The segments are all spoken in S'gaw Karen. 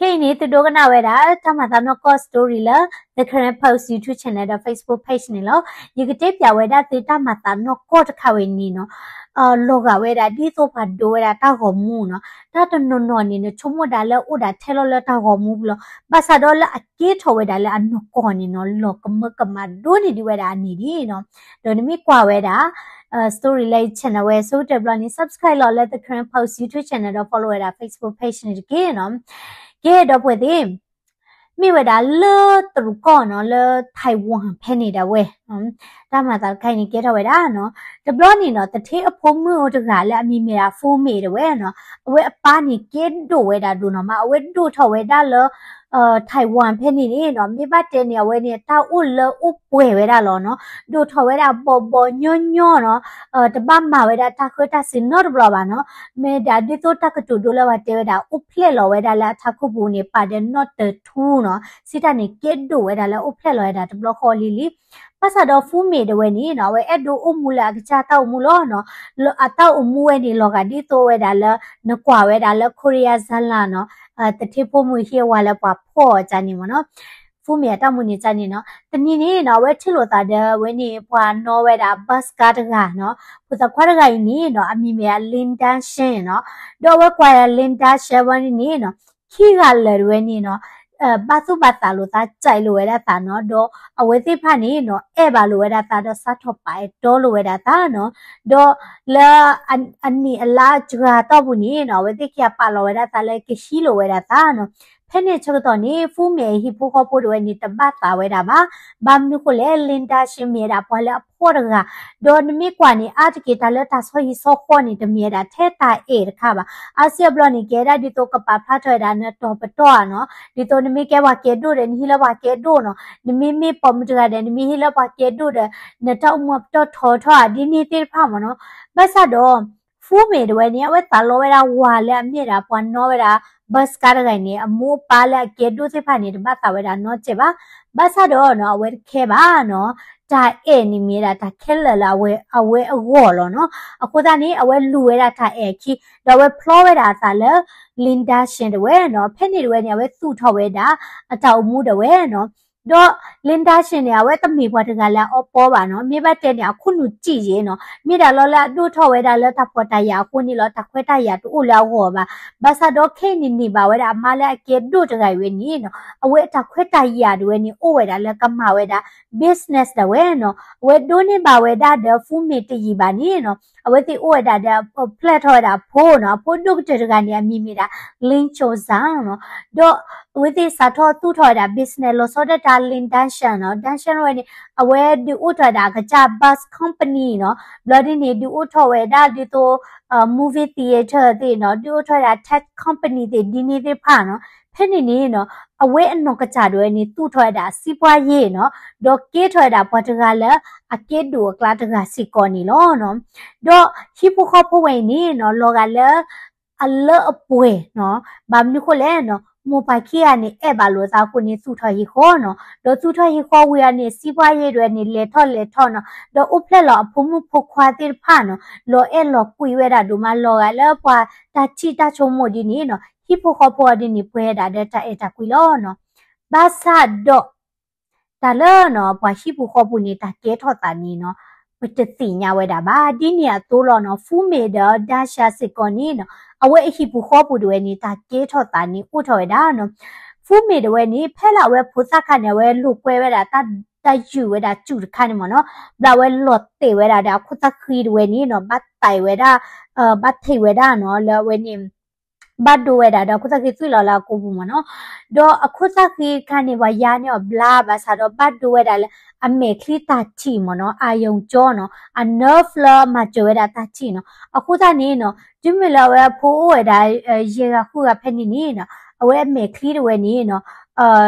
ခဲအံၤန့ၣ် သုဒိကနၣ်ဝဲဒၣ် တၢ်မၤသးနီၢ်ကီၢ် story လၢ The Karen Post YouTube channel ဒီး Facebook page န့ၣ်လီၤ. ယကတဲပၠးဝဲဒၣ်သုတၢ်မၤသးနီၢ်ကီၢ်တခါဝဲန့ၣ်နီၤ, လီၤဂာ်ဝဲဒၣ်ဒ်သိးပှၤဒိဝဲဒၣ်တၢ်ဂီၤမူနီၤ. တၢ်တနီၤနီၤန့ၣ် နဆိကမိၣ်ဒၣ်လၢအိၣ်ဒၣ်ထဲလီၤလၢတၢ်ဂီၤမူပူၤလီၤ. ဘၣ်ဆၣ်ဒီးလၢအကဲထီၣ်ဝဲဒၣ်လၢအနီၢ်ကီၢ်န့ၣ်နီၤ လီၤကမၢကမၣ်ဒိၣ်န့ၢ်ဒံးဝဲဒၣ်အန့ၣ်ဒ်နီၤ. ဒီးနမ့ၢ်ကွၢ်ဝဲဒၣ် story လၢယ channel ဝဲ ဆိကတၢၢ်ဘျီန့ၣ် subscribe လီၤလၢ The Karen Post YouTube channel ဒီး follow ဝဲဒၣ် Facebook page န့ၣ်တက့ၢ်နီၤ. ကဲဒီပုၢ်ဝဲၢ်သ့ၣ်, မ့ၢ်ဝဲဒၣ်လၢတရူးကီၢ်နီၤ လၢ Taiwan ဖဲန့ၣ်ဒၣ်ဝဲ, တၢ်မၤသးတခါအံၤန့ၣ်ကဲထီၣ်ဝဲဒၣ်နီၤ, တဘျီန့ၣ်နီၤ တထ့အဖိမုၣ်အိၣ်တဂၤလၢအမံၤမ့ၢ်ဒၣ် Fumei တဝဲနီၤ, အဝဲအပၢ်န့ၣ်ကဲဒိၣ်ဝဲဒၣ်ဒိၣ်နီၤမး, အဝဲဒိၣ်ထီၣ်ဝဲဒၣ်လၢ Taiwan ဖဲန့ၣ်န့ၣ်နီၤ, မ့ၢ်ဘၣ်တဲန့ၣ် အဝဲန့ၣ် တၢ်အိၣ်လၢအိၣ်ပှဲၤဝဲဒၣ်လီၤနီၤ, ဒိၣ်ထီၣ်ဝဲဒၣ်ဘီဘီညီညီနီၤ, တဘၣ်မၤဝဲဒၣ်တၢ်ဃၢတၢ်စ့ၤနီတဘျီဘၣ်နီၤ, မ့ၢ်ဒၣ်ဒ်သိးတၢ်ကတိၤဒိလၢပှၤတဲဝဲဒၣ် အိၣ်ဖျဲၣ်လီၤဝဲဒၣ်လၢအထးခိၣ်ပူၤန့ၣ် ပာ်ဒီးနီၣ်တၢၤထူနီၤ, စံးတၢ်န့ၣ် ကဲဒိၣ်ဝဲဒၣ်လၢအိၣ်ဖျဲၣ်လီၤဝဲဒၣ်တဘျီဃီလံလံ ဘၣ်ဆၣ်ဒီး Fumei တဝဲန့ၣ်နီၤ အဝဲအဲၣ်ဒိးအိၣ်မူလၢအကစၢ်တၢ်အိၣ်မူလီၤနီၤ, လၢအတၢ်အိၣ်မူဝဲန့ၣ် လီၤဂာ်ဒ်သိးဝဲဒၣ်လၢ နကွၢ်ဝဲဒၣ်လၢ Korea ဇာတ်လမ်းနီၤ, တထ့ဖိမုၣ်ဟံၣ်ဝါလၢပှၤဖီၣ်အီၤကန့ၣ်မ့ၢ်နီၤ, Fumei အတၢ်အိၣ်မူန့ၣ်ကန့ၣ်နီၤ, တနံၤန့ၣ်နီၤ အဝဲထံၣ်လိာ်သးဒီးဝဲန့ၣ် ပှၤနီၣ်ဝဲဒၣ် bus ကားတဂၤနီၤ, ဖိသၣ်ခွါတဂၤအံၤန့ၣ်နီၤ အမံၤမ့ၢ်ဒၣ် Lin Dasheng နီၤ, ဒီးအဝဲကွၢ်ယၤ Lin Dasheng ဝဲန့ၣ်နီၤ ခံဂၤလၢာ်တဝဲန့ၣ်နီၤ, ဘၣ်သူၣ်ဘၣ်သးလိာ်သး ကြိုက်လိာ်ဝဲဒၣ်သးနီၤ, ဒီးအဝဲသ့ၣ်တဖၣ်န့ၣ်နီၤ အဲၣ်ဘၣ်လိာ်ဝဲဒၣ်သးဒီးစးထီၣ်ပာ်အဲၣ်တီလိာ်ဝဲဒၣ်သးနီၤ, ဒီးလၢ အနံၣ်အလါစှၤတီၢ်ပူၤန့ၣ်နီၤ အဝဲသ့ၣ်ခံဂၤပာ်လီၤဝဲဒၣ်သးလၢကဟံးလိာ်ဝဲဒၣ်သးနီၤ, ဖဲန့ၣ်ဆၢကတီၢ်န့ၣ် Fumei အဟံၣ်ဖိဃီဖိတဝဲန့ၣ် တဘၣ်သးဝဲဒၣ်ဘၣ်, ဘၣ်မနုၤဃိလဲၣ် Lin Dasheng မ့ၢ်ဝဲဒၣ်ပှၤလၢအဖှီၣ်တဂၤ, ဒီးနမ့ၢ်ကွၢ်န့ၣ် အါတက့ၢ်တၢ်လၢတၢ်ဆီဟံၣ်ဆီဃီန့ၣ် တမ့ၢ်ဝဲဒၣ်ထဲတၢ်အဲၣ်တခါဘၣ်, အါစုအါဘျီန့ၣ် ကဲဒၣ်ဒ်သိးကပာ်ဖျါထီၣ်ဝဲဒၣ်နတီၤပတီၢ်ဧါနီၤ, ဒ်သိးနမ့ၢ်ကဲပှၤကဲဒိၣ်ဒီး နဟံးလၢပှၤကဲဒိၣ်နီၤ, နမ့မ့ၢ်ပိာ်မုၣ်တဂၤဒီး နမ့ၢ်ဟံးလၢပှၤကဲဒိၣ်ဒီး နတၢ်အိၣ်မူပတီၢ်ထီထီၣ်ဧါ ဒ်န့ၣ်သ့ၣ်တဖၣ်မ့ၢ်နီၤ, ဘၣ်ဆၣ်ဒီး Fumei တဝဲန့ၣ် အဝဲသးလီဝဲဒၣ်ဝၤလၢအမ့ၢ်ဒၣ်ပှၤနီၣ်ဝဲဒၣ် bus ကားတဂၤအံၤန့ၣ် အမိၢ်အပၢ်လၢအကဲဒိၣ်သ့ၣ်တဖၣ်န့ၣ် တဘၣ်သးဝဲဒၣ်နီတစဲးဘၣ်, ဘၣ်ဆၣ်ဒီးနီၤ အဝဲတခဲဘၣ်နီၤ, တၢ်အဲၣ်န့ၣ်မ့ၢ်ဒၣ်တၢ်ခဲလၢာ်လၢအဝဲအဂီၢ်လီၤနီၤ, အဃိသတးန့ၣ် အဝဲလူၤဝဲဒၣ်တၢ်အဲၣ်အခံ ဒီးအဝဲဖျီဝဲဒၣ်အသးလၢ Lin Dasheng တဝဲနီၤ, ဖဲန့ၣ်တဝဲန့ၣ် အဝဲသူၣ်ထီၣ်ဝဲဒၣ် အတၢ်အိၣ်မူတဝဲနီၤ, ဒီး Lin Dasheng န့ၣ် အဝဲတမ့ၢ်ပှၤတဂၤလၢအအီပီဘၣ်နီၤ, မ့ၢ်ဘၣ်တဲန့ၣ် အခိၣ်နူာ်စံၣ်ယဲနီၤ, မ့ၢ်ဒၣ်လီၤလၢအဒိၣ်ထီၣ်ဝဲဒၣ်လၢတၢ်ဖှီၣ်တၢ်ယာ်အဃိန့ၣ်လီၤ, တၢ်ခွဲးတၢ်ယာ်တအိၣ်လၢအဂီၢ်ဘၣ်, ဘၣ်ဆၣ်ဒီးခဲအံၤန့ၣ်န့ၢ်ဘၣ်ဝဲဒၣ်အမါလၢအကဲဒိၣ်တဂၤအံၤဝဲန့ၣ်နီၤ, အဝဲအတၢ်ခွဲးတၢ်ယာ်တဝဲန့ၣ် အိၣ်ဝဲဒၣ်လၢကမၤဝဲဒၣ် business ဒၣ်ဝဲနီၤ, အဝဲဒိးန့ၢ်ဘၣ်ဝဲဒၣ်ဒီး Fumei တယံာ်ဘၣ်န့ၣ်နီၤ, အဝဲသ့ၣ်အိၣ်ဝဲဒၣ်ဒီး ဖျဲၣ်ထီၣ်ဝဲဒၣ်အဖိနီၤ, အဖိဒိၣ်ကတၢၢ်တဂၤန့ၣ် အမံၤမ့ၢ်ဒၣ် Lin Chozang နီၤ, ဒီးအဝဲသ့ၣ်စးထီၣ်သူၣ်ထီၣ်ဝဲဒၣ် business လီၤဆီဒၣ်တၢ် Lin Dasheng နီၤ, Dasheng ဝဲန့ၣ် အဝဲဒုးအိၣ်ထီၣ်ဝဲဒၣ်အကစၢ် bus company နီၤ, ဘျီဒ်န့ၣ် ဒုးအိၣ်ထီၣ်ဝဲဒၣ်ဒ်သိး movie theater သ့ၣ်နီၤ, ဒုးအိၣ်ထီၣ်ဝဲဒၣ် tech company သ့ၣ် ဒ်န့ၣ်သ့ၣ်တဖၣ်နီၤ, ဖဲန့ၣ်န့ၣ်နီၤ, အဝဲအနီၢ်ကစၢ်ဒၣ်ဝဲန့ၣ် သူၣ်ထီၣ်ဝဲဒၣ်အစံးပှၤယဲၢ်နီၤ, ဒီးကဲထီၣ်ဝဲဒၣ်ပှၤတဂၤလၢ အကဲဒိၣ်အကျါတဂၤစ့ၢ်ကီးန့ၣ်လီၤနီၤ, ဒီးဟံၣ်ဖိဃီဖိဝဲအံၤန့ၣ်နီၤ, လီၤဂာ်လၢ အလၢအပှဲၤနီၤ, ဘၣ်မနုၤဃိလဲၣ်နီၤ, မိၢ်ပၢ်ခံဂၤန့ၣ် အဲၣ်ဘၣ်လိာ်သးအဃိန့ၣ် သူၣ်ထီၣ်ဟံၣ်ဃီနီၤ, ဒီးသူၣ်ထီၣ်ဟံၣ်ဃီဝံၤအန့ၣ် စံးပှၤယဲၢ်ဒၣ်ဝဲန့ၣ် လဲၤထီၣ်လဲၤထီၣ်နီၤ, ဒီးအိၣ်ဖျဲၣ်လီၤအဖိမုၣ်ဖိခွါသ့ၣ်တဖၣ်နီၤ, လီၤအဲၣ်လီၤကွံဝဲဒၣ်ဒိၣ်မး လီၤဂာ်လၢပှၤတၢ်ထံၣ်တၢ်ဆိကမိၣ်ဒ်န့ၣ်နီၤ, ဟံၣ်ဖိဃီဖိအီၤဒ်န့ၣ် ပှဲၤဒၣ်ဒီးတၢ်အဲၣ်တၢ်ကွံလီၤနီၤ, ဘၣ်ဆၣ်ဒီး တၢ်လၢနီၤ ပှၤဟံၣ်ပူၤဃီပူၤန့ၣ် တၢ်ကဲထီၣ်သးန့ၣ်နီၤ, ပတသ့ၣ်ညါဝဲဒၣ်ဘၣ်. ဒ်န့ၣ်အသိးလီၤနီၤ, Fumei ဒီး Dasha စ့ၢ်ကီးန့ၣ်နီၤ, အဝဲအဟံၣ်ပူၤဃီပူၤဒၣ်ဝဲန့ၣ် တၢ်ကဲထီၣ်သးန့ၣ်အိၣ်ထီၣ်ဝဲဒၣ်နီၤ. Fumei ဒၣ်ဝဲန့ၣ် ဖဲလၢအဝဲဖိသၣ်ခါန့ၣ် အဝဲလိာ်ကွဲဝဲဒၣ်တၢ် တၢ်ယုၢ်ဝဲဒၣ်စူၣ်တခါန့ၣ်မ့ၢ်နီၤ, ဘျီအဝဲလီၤတဲာ်ဝဲဒၣ်ဒီးအခိၣ်သၣ်ဃံဒၣ်ဝဲန့ၣ်နီၤ, ဘၣ်တဲာ်ဝဲဒၣ် ဘၣ်ထံးဝဲဒၣ်နီၤ, လၢအဝဲန့ၣ် ဘၣ်ဒိဝဲဒၣ်ဒီးအခိၣ်သၣ်ဃံသွံၣ်လီၤလၢအကိာ်ပူၤမ့ၢ်နီၤ. ဒီးအခိၣ်သၣ်ဃံတခါန့ၣ် ပှၤယါန့ၢ်အီၤဘျါဘၣ်ဆၣ်ဒီး ဘၣ်ဒိဝဲဒၣ်လၢအမဲာ်ချံတၢ်ထံၣ်မ့ၢ်နီၤ, အာရုံကြောနီၤ, အ nerve လၢမၤစၢၤဝဲဒၣ်တၢ်ထံၣ်နီၤ. အဃိသတးန့ၣ်နီၤ, တုၤမ့ၢ်လၢအဝဲအဖိအိၣ်ဝဲဒၣ် ယဲၢ်ဂၤဃုဂၤဖဲန့ၣ်န့ၣ်နီၤ, အဝဲအမဲာ်ချံတဝဲန့ၣ်နီၤ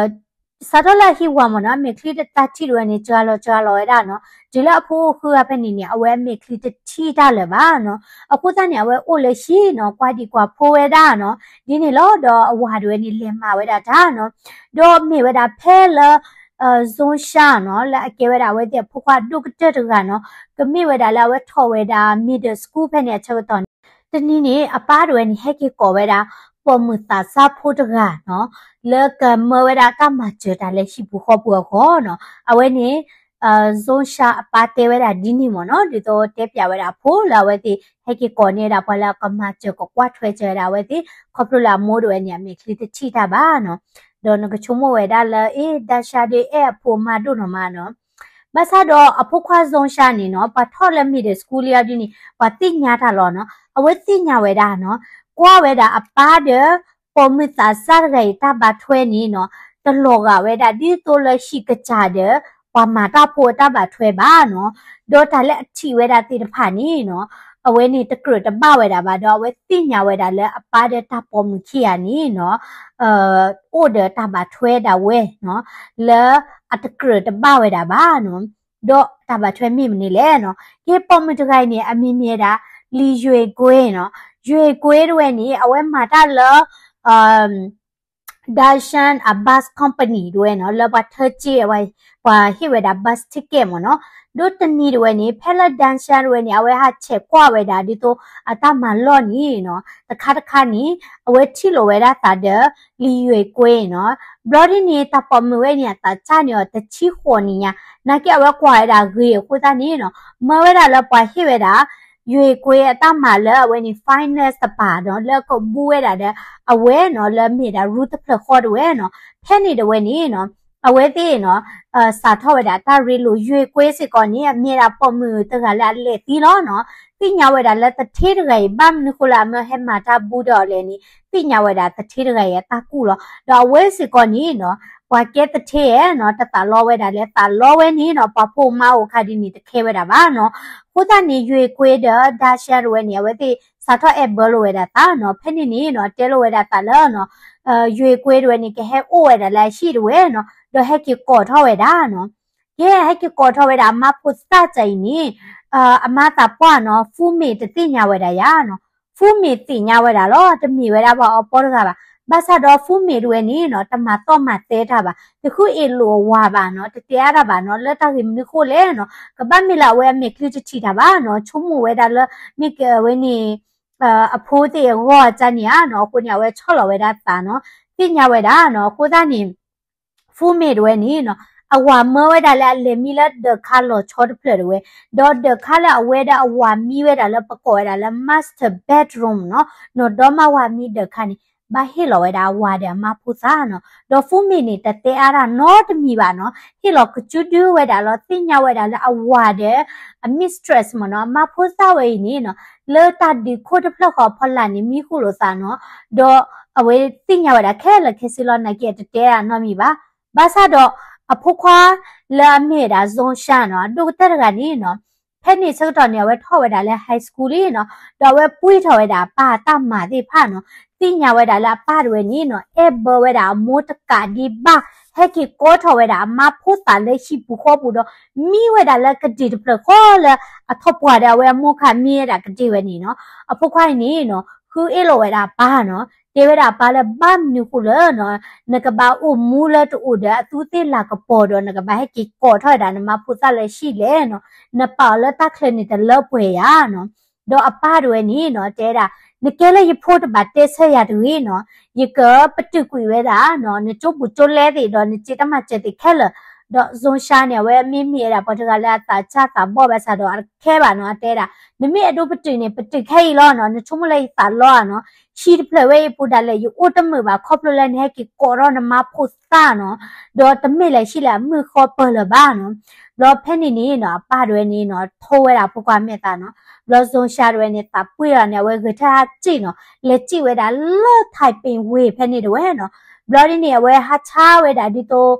စးထီၣ်လၢအဟံၣ်ဝါမ့ၢ်နီၤ, အမဲာ်ချံတၢ်ထံၣ်တဝဲန့ၣ် စှၤလီၤစှၤလီၤဝဲဒၣ်နီၤ. တုၤလၢအဖိအိၣ်ဃုဂၤဖဲန့ၣ်န့ၣ် အဝဲအမဲာ်ချံတထံၣ်တၢ်လၢၤဘၣ်နီၤ. အဃိသတးန့ၣ် အဝဲအိၣ်လၢဟံၣ်နီၤ, ကွၢ်ဒံးကွၢ်ဖိဝဲဒၣ်နီၤ. ဒ်န့ၣ်လီၤ. ဒီးအဝၤဒၣ်ဝဲန့ၣ် လဲၤမၤဝဲဒၣ်တၢ်နီၤ. ဒီးမ့ၢ်ဝဲဒၣ်ဖဲလၢ Zhongshan နီၤ, လၢအကဲဝဲဒၣ်အဝဲသ့ၣ်အဖိခွါဒိၣ်ကတၢၢ်တဂၤနီၤ, ကမ့ၢ်ဝဲဒၣ်လၢအဝဲထီၣ်ဝဲဒၣ် middle school ဖဲန့ၣ်အဆၢကတီၢ်န့ၣ်, တနံၤန့ၣ် အပၢ်ဒၣ်ဝဲန့ၣ် ဟဲက့ၤကိးဝဲဒၣ် ပိာ်မုၣ်သးစၢ်ဖိတဂၤနီၤ, လၢကမၢဝဲဒၣ်တၢ်မၤစၢၤတၢ်လၢဟံၣ်ပူၤဃီပူၤအဂီၢ်နီၤ, အဝဲန့ၣ် Zhong Sha အပၢ်တဲဝဲဒၣ်ဒ်န့ၣ်မ့ၢ်နီၤ, ဒ်သိးတဲပျးဝဲဒၣ်အဖိလၢအဝဲသ့ၣ် ဟဲက့ၤကိးန့ၢ်ဝဲဒၣ်ပှၤလၢအကမၤစၢၤကကွၢ်ထွဲစၢၤဝဲဒၣ်အဝဲသ့ၣ်, ခီဖျိလၢအမိၢ်ဒၣ်ဝဲန့ၣ် အမဲာ်ချံတထံၣ်တၢ်ဘၣ်နီၤ, ဒီးနကဆိကမိၣ်ဝဲဒၣ်လၢ အ့ ဒါရှါဒီးအဲၣ်အဖိမါဒိၣ်နီၤမးနီၤ, ဘၣ်ဆၣ်ဒီးအဖိခွါ Zhong Sha န့ၣ်နီၤ, ပှၤထီၣ်လၢ middle school လံအီၤဒ်န့ၣ် ပှၤသ့ၣ်ညါတၢ်လီၤနီၤ, အဝဲသ့ၣ်ညါဝဲဒၣ်နီၤ, ကွၢ်ဝဲဒၣ်အပၢ်ဒီး ပိာ်မုၣ်သးစၢ်တဂၤအံၤတၢ်ဘၣ်ထွဲန့ၣ်နီၤ, တလီၤဂာ်ဝဲဒၣ်ဒ်သိးလၢဟံၣ်ကစၢ်ဒီး ပှၤမၤတၢ်ဖိအတၢ်ဘၣ်ထွဲဘၣ်နီၤ, ဒီးတၢ်လၢအထံၣ်ဝဲဒၣ်သ့ၣ်တဖၣ်န့ၣ်နီၤ, အဝဲန့ၣ်တကြၢးတဘၣ်ဝဲဒၣ်ဘၣ်ဒီး အဝဲသ့ၣ်ညါဝဲဒၣ်လၢအပၢ်ဒီးတၢ်ပိာ်မုၣ်ခံဂၤန့ၣ်နီၤ, အိၣ်ဒီးတၢ်ဘၣ်ထွဲဒၣ်ဝဲနီၤ, လၢအတကြၢးတဘၣ်ဝဲဒၣ်ဘၣ်နီၤ, ဒီးတၢ်ဘၣ်ထွဲမ့ၢ်မနုၤလဲၣ်နီၤ, ကဲပိာ်မုၣ်တဂၤအံၤန့ၣ် အမံၤမ့ၢ်ဝဲဒၣ် လံၤယွဲၢ်ကွ့နီၤ, ယွဲၢ်ကွ့တဝဲန့ၣ် အဝဲမၤတၢ်လၢ Darshan အ bus company တဝဲနီၤ, လၢပှၤထၢက့ၤ ပှၤဟ့ၣ်ဝဲဒၣ် bus ticket မ့ၢ်နီၤ, ဒီးတနံၤတဝဲန့ၣ် ဖဲလၢ Darshan တဝဲန့ၣ် အဝဲဟးဆဲးကွၢ်ဝဲဒၣ်ဒ်သိးအတၢ်မၤလီၢ်န့ၣ်နီၤ, တခါတခါန့ၣ် အဝဲထံၣ်လိာ်ဝဲဒၣ်သးဒီး လံၤယွဲၢ်ကွ့နီၤ, ဘျီဒ်န့ၣ် တၢ်ပိာ်မုၣ်ဝဲန့ၣ် အသးစၢ်န့ၢ်အီၤတဆံဃိးနံၣ်ညါ, နာ်က့အဝဲကွၢ်ဝဲဒၣ်ဂ့ၤအဃိသတးန့ၣ်နီၤ, မၢဝဲဒၣ်လၢပှၤဟ့ၣ်ဝဲဒၣ် ယွဲၢ်ကွ့အတၢ်မၤလၢအဝဲန့ၣ် finance တပၤနီၤ, လၢကဘူဝဲဒၣ်ဒီး အဝဲနီၤ လၢမ့ၢ်ဒၣ်ရူတဖျၢၣ်ဃီတဝဲနီၤ, ဖဲန့ၣ်တဝဲန့ၣ်နီၤ, အဝဲသ့ၣ်နီၤ, စးထီၣ်ဝဲဒၣ်တၢ်ရ့လိာ် ယွဲၢ်ကွ့စ့ၢ်ကီးန့ၣ် အမ့ၢ်ဒၣ်ပိာ်မုၣ်တဂၤလၢအလဲၤသံလီၤနီၤ, သ့ၣ်ညါဝဲဒၣ်လၢသထ့တဂၤအံၤ ဘၣ်မနုၤဃိလၢအမၢဟဲမၤတၢ်ဘူဒီးအီၤလဲၣ်န့ၣ် သ့ၣ်ညါဝဲဒၣ်သထ့တဂၤအံၤအတၢ်ကူၣ်လီၤ, ဒီးအဝဲစ့ၢ်ကီးန့ၣ်နီၤ, ပှၤကဲသထ့နီၤ, တသးလီဝဲဒၣ်လဲၣ်, သးလီဝဲန့ၣ်နီၤ, ပှၤဖိမါအိၣ်ခါဒ်န့ၣ် တခဲဝဲဒၣ်ဘၣ်နီၤ, အဃိသတးန့ၣ် ယွဲၢ်ကွ့ဒီး ဒါရှါတဝဲန့ၣ် အဝဲသ့ၣ်စးထီၣ်အဲၣ်ဘၢလိာ်ဝဲဒၣ်သးနီၤ, ဖဲန့ၣ်န့ၣ်နီၤ တဲလိာ်ဝဲဒၣ်သးလၢနီၤ, ယွဲၢ်ကွ့တဝဲန့ၣ် ကဟဲအိၣ်ဝဲဒၣ်လၢအဟံၣ်တဝဲနီၤ, ဒီးဟဲက့ၤကိးထီၣ်ဝဲဒၣ်နီၤ, ကဲဟဲက့ၤကိးထီၣ်ဝဲဒၣ်အမါဖိသၣ်တဂၤအံၤန့ၣ်, အမါသးပှၢ်နီၤ, ဖူမ့ၢ်တသ့ၣ်ညါဝဲဒၣ်ယၤနီၤ, ဖူမ့ၢ်သ့ၣ်ညါဝဲဒၣ်လီၤ, တမ့ၢ်ဝဲဒၣ်ပှၤအီပီတဂၤဘၣ်, ဘၣ်ဆၣ်ဒီးဖူမ့ၢ်တဝဲန့ၣ်နီၤ တမၤသီၣ်မၤသဲတၢ်ဘၣ်, တဃုအ့ၣ်လိာ်အဝၤဘၣ်နီၤ, တတဲအါတၢ်ဘၣ်နီၤ, လၢတၢ်ဂ့ၢ်မနုၤဃိလဲၣ်နီၤ, ကဘၣ်မ့ၢ်လၢအဝဲအမဲာ်ချံတထံၣ်တၢ်ဘၣ်နီၤ, ဆိကမိၣ်ဝဲဒၣ်လၢ မ့ၢ်ကဝဲန့ၣ် အဖိသ့ၣ်အဂီၢ်အကါန့ၣ်ဧါနီၤ, အဃိန့ၣ် အဝဲဆီၣ်လီၤဝဲဒၣ်သးနီၤ, သ့ၣ်ညါဝဲဒၣ်နီၤ, အဃိသတးန့ၣ် ဖူမ့ၢ်တဝဲန့ၣ်နီၤ, အဝၤမၢဝဲဒၣ်လၢအလဲၤမံလၢဒၢးခါလီၤဆီတဖျၢၣ်တဝဲ, ဒီးဒၢးခါလၢအဝဲဒီးအဝၤမံဝဲဒၣ်လၢပကိးဝဲဒၣ်လၢ master bedroom နီၤ, နီၢ်ဒီမါဝၤမံဒၢးခါန့ၣ် ဘၣ်ဟ့ၣ်လီၤဝဲဒၣ်အဝၤဒီးအမါဖိသၣ်နီၤ, ဒီးဖူမ့ၢ်န့ၣ် တတဲအါတၢ်နီတမံၤဘၣ်နီၤ, ဟ့ၣ်လီၤကစုဒုဝဲဒၣ်လီၤ, သ့ၣ်ညါဝဲဒၣ်လၢအဝၤဒီး အ mistress မ့ၢ်နီၤ, အမါဖိသၣ်ဝဲအံၤန့ၣ်နီၤ, လၢတၢ်ဒုးခိၣ်တဖျၢၣ်ဃီအဖီလာ်န့ၣ် မံဃုာ်လိာ်သးနီၤ, ဒီးအဝဲသ့ၣ်ညါဝဲဒၣ်ခဲလၢာ်ခဲဆ့လီၤ, နာ်က့အတတဲအါနီတမံၤဘၣ်. ဘၣ်ဆၣ်ဒီးအဖိခွါလၢအမ့ၢ်ဝဲဒၣ် Zhong Sha နီၤ, အဒိၣ်ကတၢၢ်တဂၤန့ၣ်နီၤ, ဖဲန့ၣ်ဆၢကတီၢ်န့ၣ် အဝဲထီၣ်ဝဲဒၣ်လၢ high school လံနီၤ, ဒီးအဝဲပှ့ၤထီၣ်ဝဲဒၣ်အပၢ်အတၢ်မၤသ့ၣ်တဖၣ်နီၤ, သ့ၣ်ညါဝဲဒၣ်လၢအပၢ်တဝဲန့ၣ်နီၤ, အဲၣ်ဘၢဝဲဒၣ်အမိၢ်တကးဒံးဘၣ်, ဟဲက့ၤကိးထီၣ်ဝဲဒၣ်အမါဖိသၣ်လၢဟံၣ်ပူၤဃီပူၤဒီး မံဝဲဒၣ်လၢကဒ့ၣ်တဖျၢၣ်ဃီလၢအထီၣ်ပှၢ်ဒီးအဝဲအမိၢ်ခါမံဝဲဒၣ်ကဒ့ၣ်ဝဲန့ၣ်နီၤ, အဖိခွါအံၤန့ၣ်နီၤ, ဃုအ့ၣ်လိာ်ဝဲဒၣ်အပၢ်နီၤ, တဲဝဲဒၣ်အပၢ်လၢဘၣ်မနုၤဃိလၢနီၤ, နကဘၣ်အိၣ်မူလၢတအိၣ်ဒီးအသူးသ့ၣ်လၤကပီၤဒီး နကဘၣ်ဟဲက့ၤကိးထီၣ်ဝဲဒၣ်နမါဖိသၣ်လၢဟံၣ်လဲၣ်နီၤ, နပာ်အီၤလၢတၢ်ချၢန့ၣ်တလၢပှဲၤယၤနီၤ. ဒီးအပၢ်တဝဲန့ၣ်နီၤ, တဲဒၣ်, နကဲလၢယဖိတဘၣ်တဲဆၢယၤတဂ့ၤနီၤ, ယကပတုာ်ကွံာ်ဝဲဒၣ်နီၤ, နကၠိပူၤကၠိလဲသ့ၣ်ဒီး နစ့တၢ်မၤစၢၤသ့ၣ်ခဲလၢာ်. ဒီး Zhong Sha န့ၣ် အဝဲမ့မ့ၢ်ဝဲဒၣ်ပှၤတဂၤလၢအသးစၢ်သးဘီၣ်ဘၣ်ဆၣ်ဒီး အတခဲဘၣ်နီၤ, အတဲဒၣ်, နမ့ၢ်အဲၣ်ဒိးပတုာ်န့ၣ် ပတုာ်ခဲအံၤလီၤနီၤ, နဆိကမိၣ်လၢယသးလီဧါနီၤ, ဟံၣ်တဖျၢၣ်ဝဲအံၤပူၤဒၣ်လဲာ် ယအိၣ်တမုာ်ဘၣ် ခီဖျိလၢနဟဲက့ၤကိးထီၣ်နမါဖိသၣ်နီၤ, ဒီးတမ့ၢ်လၢဟံၣ်လၢအမုာ်ဃီပၢၢ်လၢၤဘၣ်နီၤ. ဘျီဖဲန့ၣ်န့ၣ်နီၤ, အပၢ်တဝဲန့ၣ်နီၤ, ထိဝဲဒၣ်ဖိခွါမဲာ်သးနီၤ. ဘျီ Zhong Sha တဝဲန့ၣ် သးပှ့ၤလီၤန့ၣ် အဝဲဂဲၤထၢၣ်ဟးစံၣ်နီၤ, လဲၤစံၣ်ဝဲဒၣ်လၢ Taiping Way ဖဲန့ၣ်တဝဲနီၤ. ဘျီဒ်န့ၣ် အဝဲဟးဆါဝဲဒၣ်ဒ်သိး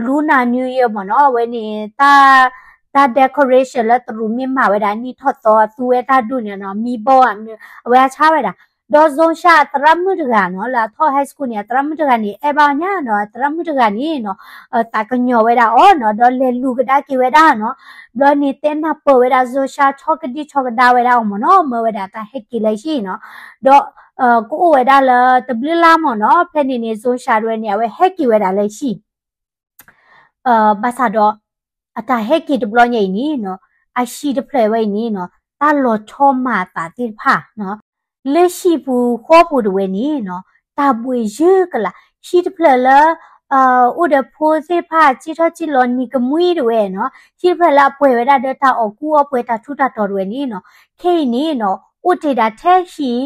Lunar New Year မ့ၢ်နီၤ, အဝဲန့ၣ် တၢ် decoration လၢတရူးမ့ၢ်မၤဝဲဒၣ်နံၣ်ထီၣ်သီ သူဝဲတၢ်ဒူၣ်န့ၣ်နီၤ, မံဘီဧါမနုၤ အဝဲဟးဆါဝဲဒၣ်. ဒီး Zhong Sha အသရၣ်မုၣ်တဂၤနီၤ, လၢအထီၣ် high school န့ၣ် အသရၣ်မုၣ်တဂၤန့ၣ် အဲၣ်ဘၣ်အီၤညါနီၤ, အသရၣ်မုၣ်တဂၤန့ၣ်နီၤ, သးကညီၤဝဲဒၣ်အီၤနီၤ, ဒီးလဲၤလူၤကဒါက့ၤဝဲဒၣ်နီၤ. ဘျီန့ၣ်တဲနၢ်ပၢၢ်ဝဲဒၣ် Zhong Sha ဆီကဒံဆီကဒါဝဲဒၣ်အီၤမ့ၢ်နီၤ, မၢဝဲဒၣ်တၢ်ဟဲက့ၤလၢဟံၣ်နီၤ. ဒီး ကအိၣ်ဝဲဒၣ်လၢတဘျုးလါမ့ၢ်နီၤ, ဖဲန့ၣ်န့ၣ် Zhong Sha တဝဲန့ၣ် အဝဲဟဲက့ၤဝဲဒၣ်လၢဟံၣ် ဘၣ်ဆၣ်ဒီး အတၢ်ဟဲက့ၤတဘျီညါအံၤန့ၣ်နီၤ, အဟံၣ်တဖျၢၣ်ဝဲအံၤန့ၣ်နီၤ, တၢ်လီၤဆီမၤအသးသ့ၣ်တဖၣ်နီၤ, လၢဟံၣ်ပူၤဃီပူၤတဝဲန့ၣ်နီၤ, တၢ်ဘှံးယုၢ်ကလာ်, ဟံၣ်တဖျၢၣ်လၢ အိၣ်ဒီးဖိသ့ၣ်တဖၣ် စ့ထီၣ်စ့လီၤနံၤကမှံတဝဲနီၤ, ဟံၣ်တဖျၢၣ်လၢအပှဲၤဝဲဒၣ်ဒီးတၢ်အီၣ်ကူအီၣ်ပှဲၤ တၢ်ထူးတၢ်တီၤတဝဲန့ၣ်နီၤ, ခဲအံၤန့ၣ်နီၤ အိၣ်တ့ၢ်ဒၣ်ထဲဟံၣ်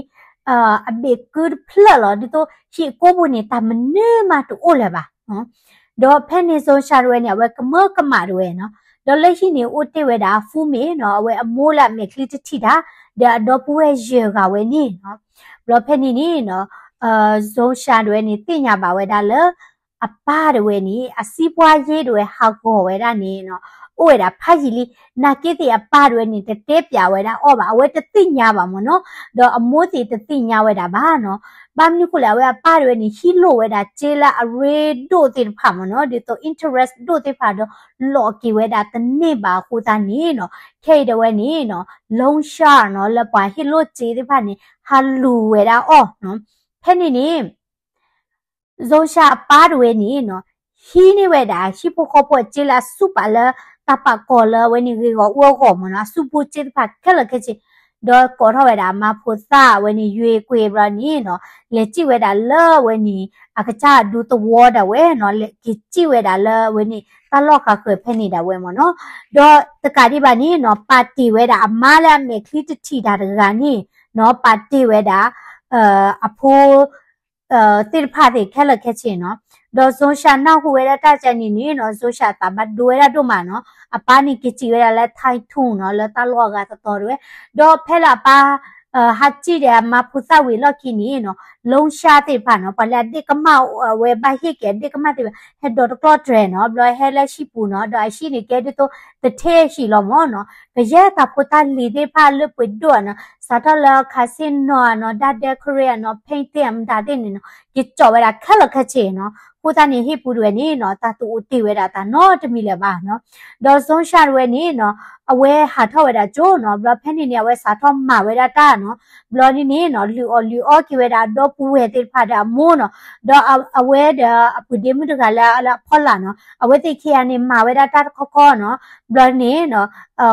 အဘ့ၣ်ကုတဖျၢၣ်လီၤ. ဒ်သိးဟံၣ်ကိးပူၤန့ၣ် တၢ်မနုၤမးတအိၣ်လၢၤဘၣ်. ဒီးဖဲန့ၣ် စီၤၡၤတဝဲန့ၣ် အဝဲကမၢကမၣ်တဝဲနီၤ, ဒီးလၢဟံၣ်န့ၣ်အိၣ်တ့ၢ်ဝဲဒၣ်ဖူမ့ၢ်နီၤ, အဝဲအမိၢ်လၢအမဲာ်ချံတထံၣ်တၢ်, ဒီးအဒီပုၢ်ဝဲၢ်ယဲၢ်ဂၤဝဲန့ၣ်နီၤ. ဘျီဖဲန့ၣ်န့ၣ်နီၤ စီၤၡၤတဝဲန့ၣ် သ့ၣ်ညါဘၣ်ဝဲဒၣ်လၢ အပၢ်တဝဲန့ၣ် အစံးပှၢ်ယ့ၢ်တဝဲဟးဂီၤဝဲဒၣ်န့ၣ်နီၤ, အိၣ်ဝဲဒၣ်ဖးယံာ်လံ. နာ်က့သ့ၣ်အပၢ်တဝဲန့ၣ် တတဲပျးဝဲဒၣ်အီၤဘၣ်, အဝဲတသ့ၣ်ညါဘၣ်မ့ၢ်နီၤ, ဒီးအမိၢ်သ့ၣ်တသ့ၣ်ညါဝဲဒၣ်ဘၣ်နီၤ. ဘၣ်မနုၤဃိလဲၣ် အဝဲအပၢ်တဝဲန့ၣ် ဟံးလိၢ်ဝဲဒၣ်စ့လၢအရ့ဒိၣ်သ့ၣ်တဖၣ်မ့ၢ်နီၤ, ဒ်သိး interest ဒိၣ်သ့ၣ်တဖၣ်ဒီး လီၤက့ၤဝဲဒၣ်တန့ၢ်ဘၣ်အဃိသတးန့ၣ်နီၤ, ခဲအံၤတဝဲန့ၣ်နီၤ စီၤၡၤနီၤ လၢပှၤဟ့ၣ်လိၢ်စ့သ့ၣ်တဖၣ်န့ၣ် ဟးလူၤဝဲဒၣ်အီၤနီၤ. ဖဲန့ၣ်န့ၣ် စီၤၡၤအပၢ်တဝဲန့ၣ်နီၤ ဟံးန့ၢ်ဝဲဒၣ် ဟံၣ်ဖိဃီဖိအစ့လၢအဆူၣ်ပာ်လၢ တၢ်ပာ်ကီၤလၢအဝဲန့ၣ်ဂ့ၢ်ဂီၤအူအဂီၢ်မ့ၢ်နီၤ, အဆူၣ်ပူစ့သ့ၣ်တဖၣ်ခဲလၢာ်ခဲဆ့, ဒီးကိးထီၣ်ဝဲဒၣ်အမါဖိသၣ်အဝဲန့ၣ် ယွ့ကွ့ၤဘျီန့ၣ်နီၤ, လဲၤစံၣ်ဝဲဒၣ်လၢအဝဲန့ၣ် အကစၢ်အဒူသဝီဒၣ်ဝဲနီၤ, လဲၤက့ၤစံၣ်ဝဲဒၣ်လၢအဝဲန့ၣ် တၢ်လီၢ်ဃာ်ဃၢၤဖဲန့ၣ်ဒၣ်ဝဲမ့ၢ်နီၤ. ဒီးတကးဒံးဘၣ်န့ၣ်နီၤ ပာ်တ့ၢ်ဝဲဒၣ်အမါလၢအမဲာ်ချံတထံၣ်တၢ်တဂၤန့ၣ်နီၤ, ပာ်တ့ၢ်ဝဲဒၣ် အဖိ သ့ၣ်တဖၣ်သ့ၣ်ခဲလၢာ်ခဲဆ့နီၤ. ဒီးစီၤၡၤနၢ်ဟူဝဲဒၣ်တၢ်ကဲန့ၣ်န့ၣ်နီၤ, စီၤၡၤသးဘၣ်ဒိဝဲဒၣ်ဒိၣ်မးနီၤ, အပၢ်န့ၣ်က့ၤစံၣ်ဝဲဒၣ်လၢ Taitung နီၤ, လၢတၢ်လီၢ်အဂၤသတီၤတဝဲ, ဒီးဖဲလၢအပၢ် ဟးစံၣ်ဒီးအမါဖိသၣ်ဝံၤအလီၢ်ခံန့ၣ်နီၤ, စီၤၡၤသ့ၣ်တဖၣ်နီၤ, ပှၤလၢအဒ့ၣ်ကမၣ်အဝဲဘၣ်ဟ့ၣ်က့ၤအဒ့ၣ်ကမၣ်သ့ၣ်တဖၣ် ဟဲဒိးတကျီၢ်တြဲၤနီၤ, ဘျီဟဲလၢဟံၣ်ပူၤနီၤ, ဒီးအဟံၣ်န့ၣ်ကဲဒ်သိး တထ့ဟံၣ်လီၤမ့ၢ်နီၤ, ကယဲၢ်တၢ်ဖိတၢ်လံၤသ့ၣ်တဖၣ်လၢပှ့ၤဒိၣ်နီၤ, စးထီၣ်လၢ casino နီၤ, တၢ် decorate နီၤ, painting မတၤသ့ၣ်န့ၣ်နီၤ, က့ၤကၠီၣ်ဝဲဒၣ်ခဲလၢာ်ခဲဆ့နီၤ. အဃိသတးန့ၣ် ဟံၣ်ပူၤတဝဲန့ၣ်နီၤ, တၢ်တအိၣ်တ့ၢ်ဝဲဒၣ်တၢ်နီတမံၤလၢၤဘၣ်နီၤ. ဒီးစီၤၡၤတဝဲန့ၣ်နီၤ, အဝဲဟးထီၣ်ဝဲဒၣ်ကၠိနီၤ, ဘျီဖဲန့ၣ်န့ၣ် အဝဲစးထီၣ်မၤဝဲဒၣ်တၢ်နီၤ, ဘျီန့ၣ်န့ၣ်နီၤ, လုၢ်အီၣ်လုၢ်အီက့ၤဝဲဒၣ်အဒီပုၢ်ဝဲၢ်သ့ၣ်တဖၣ်ဒီးအမိၢ်နီၤ, ဒီးအဝဲဒီးအပုၢ်ဒ့မုၣ်တဂၤလၢလၢအဖီလာ်နီၤ, အဝဲသ့ၣ်ခံဂၤန့ၣ် မၤဝဲဒၣ်တၢ်တခီခီနီၤ, ဘျီန့ၣ်နီၤ,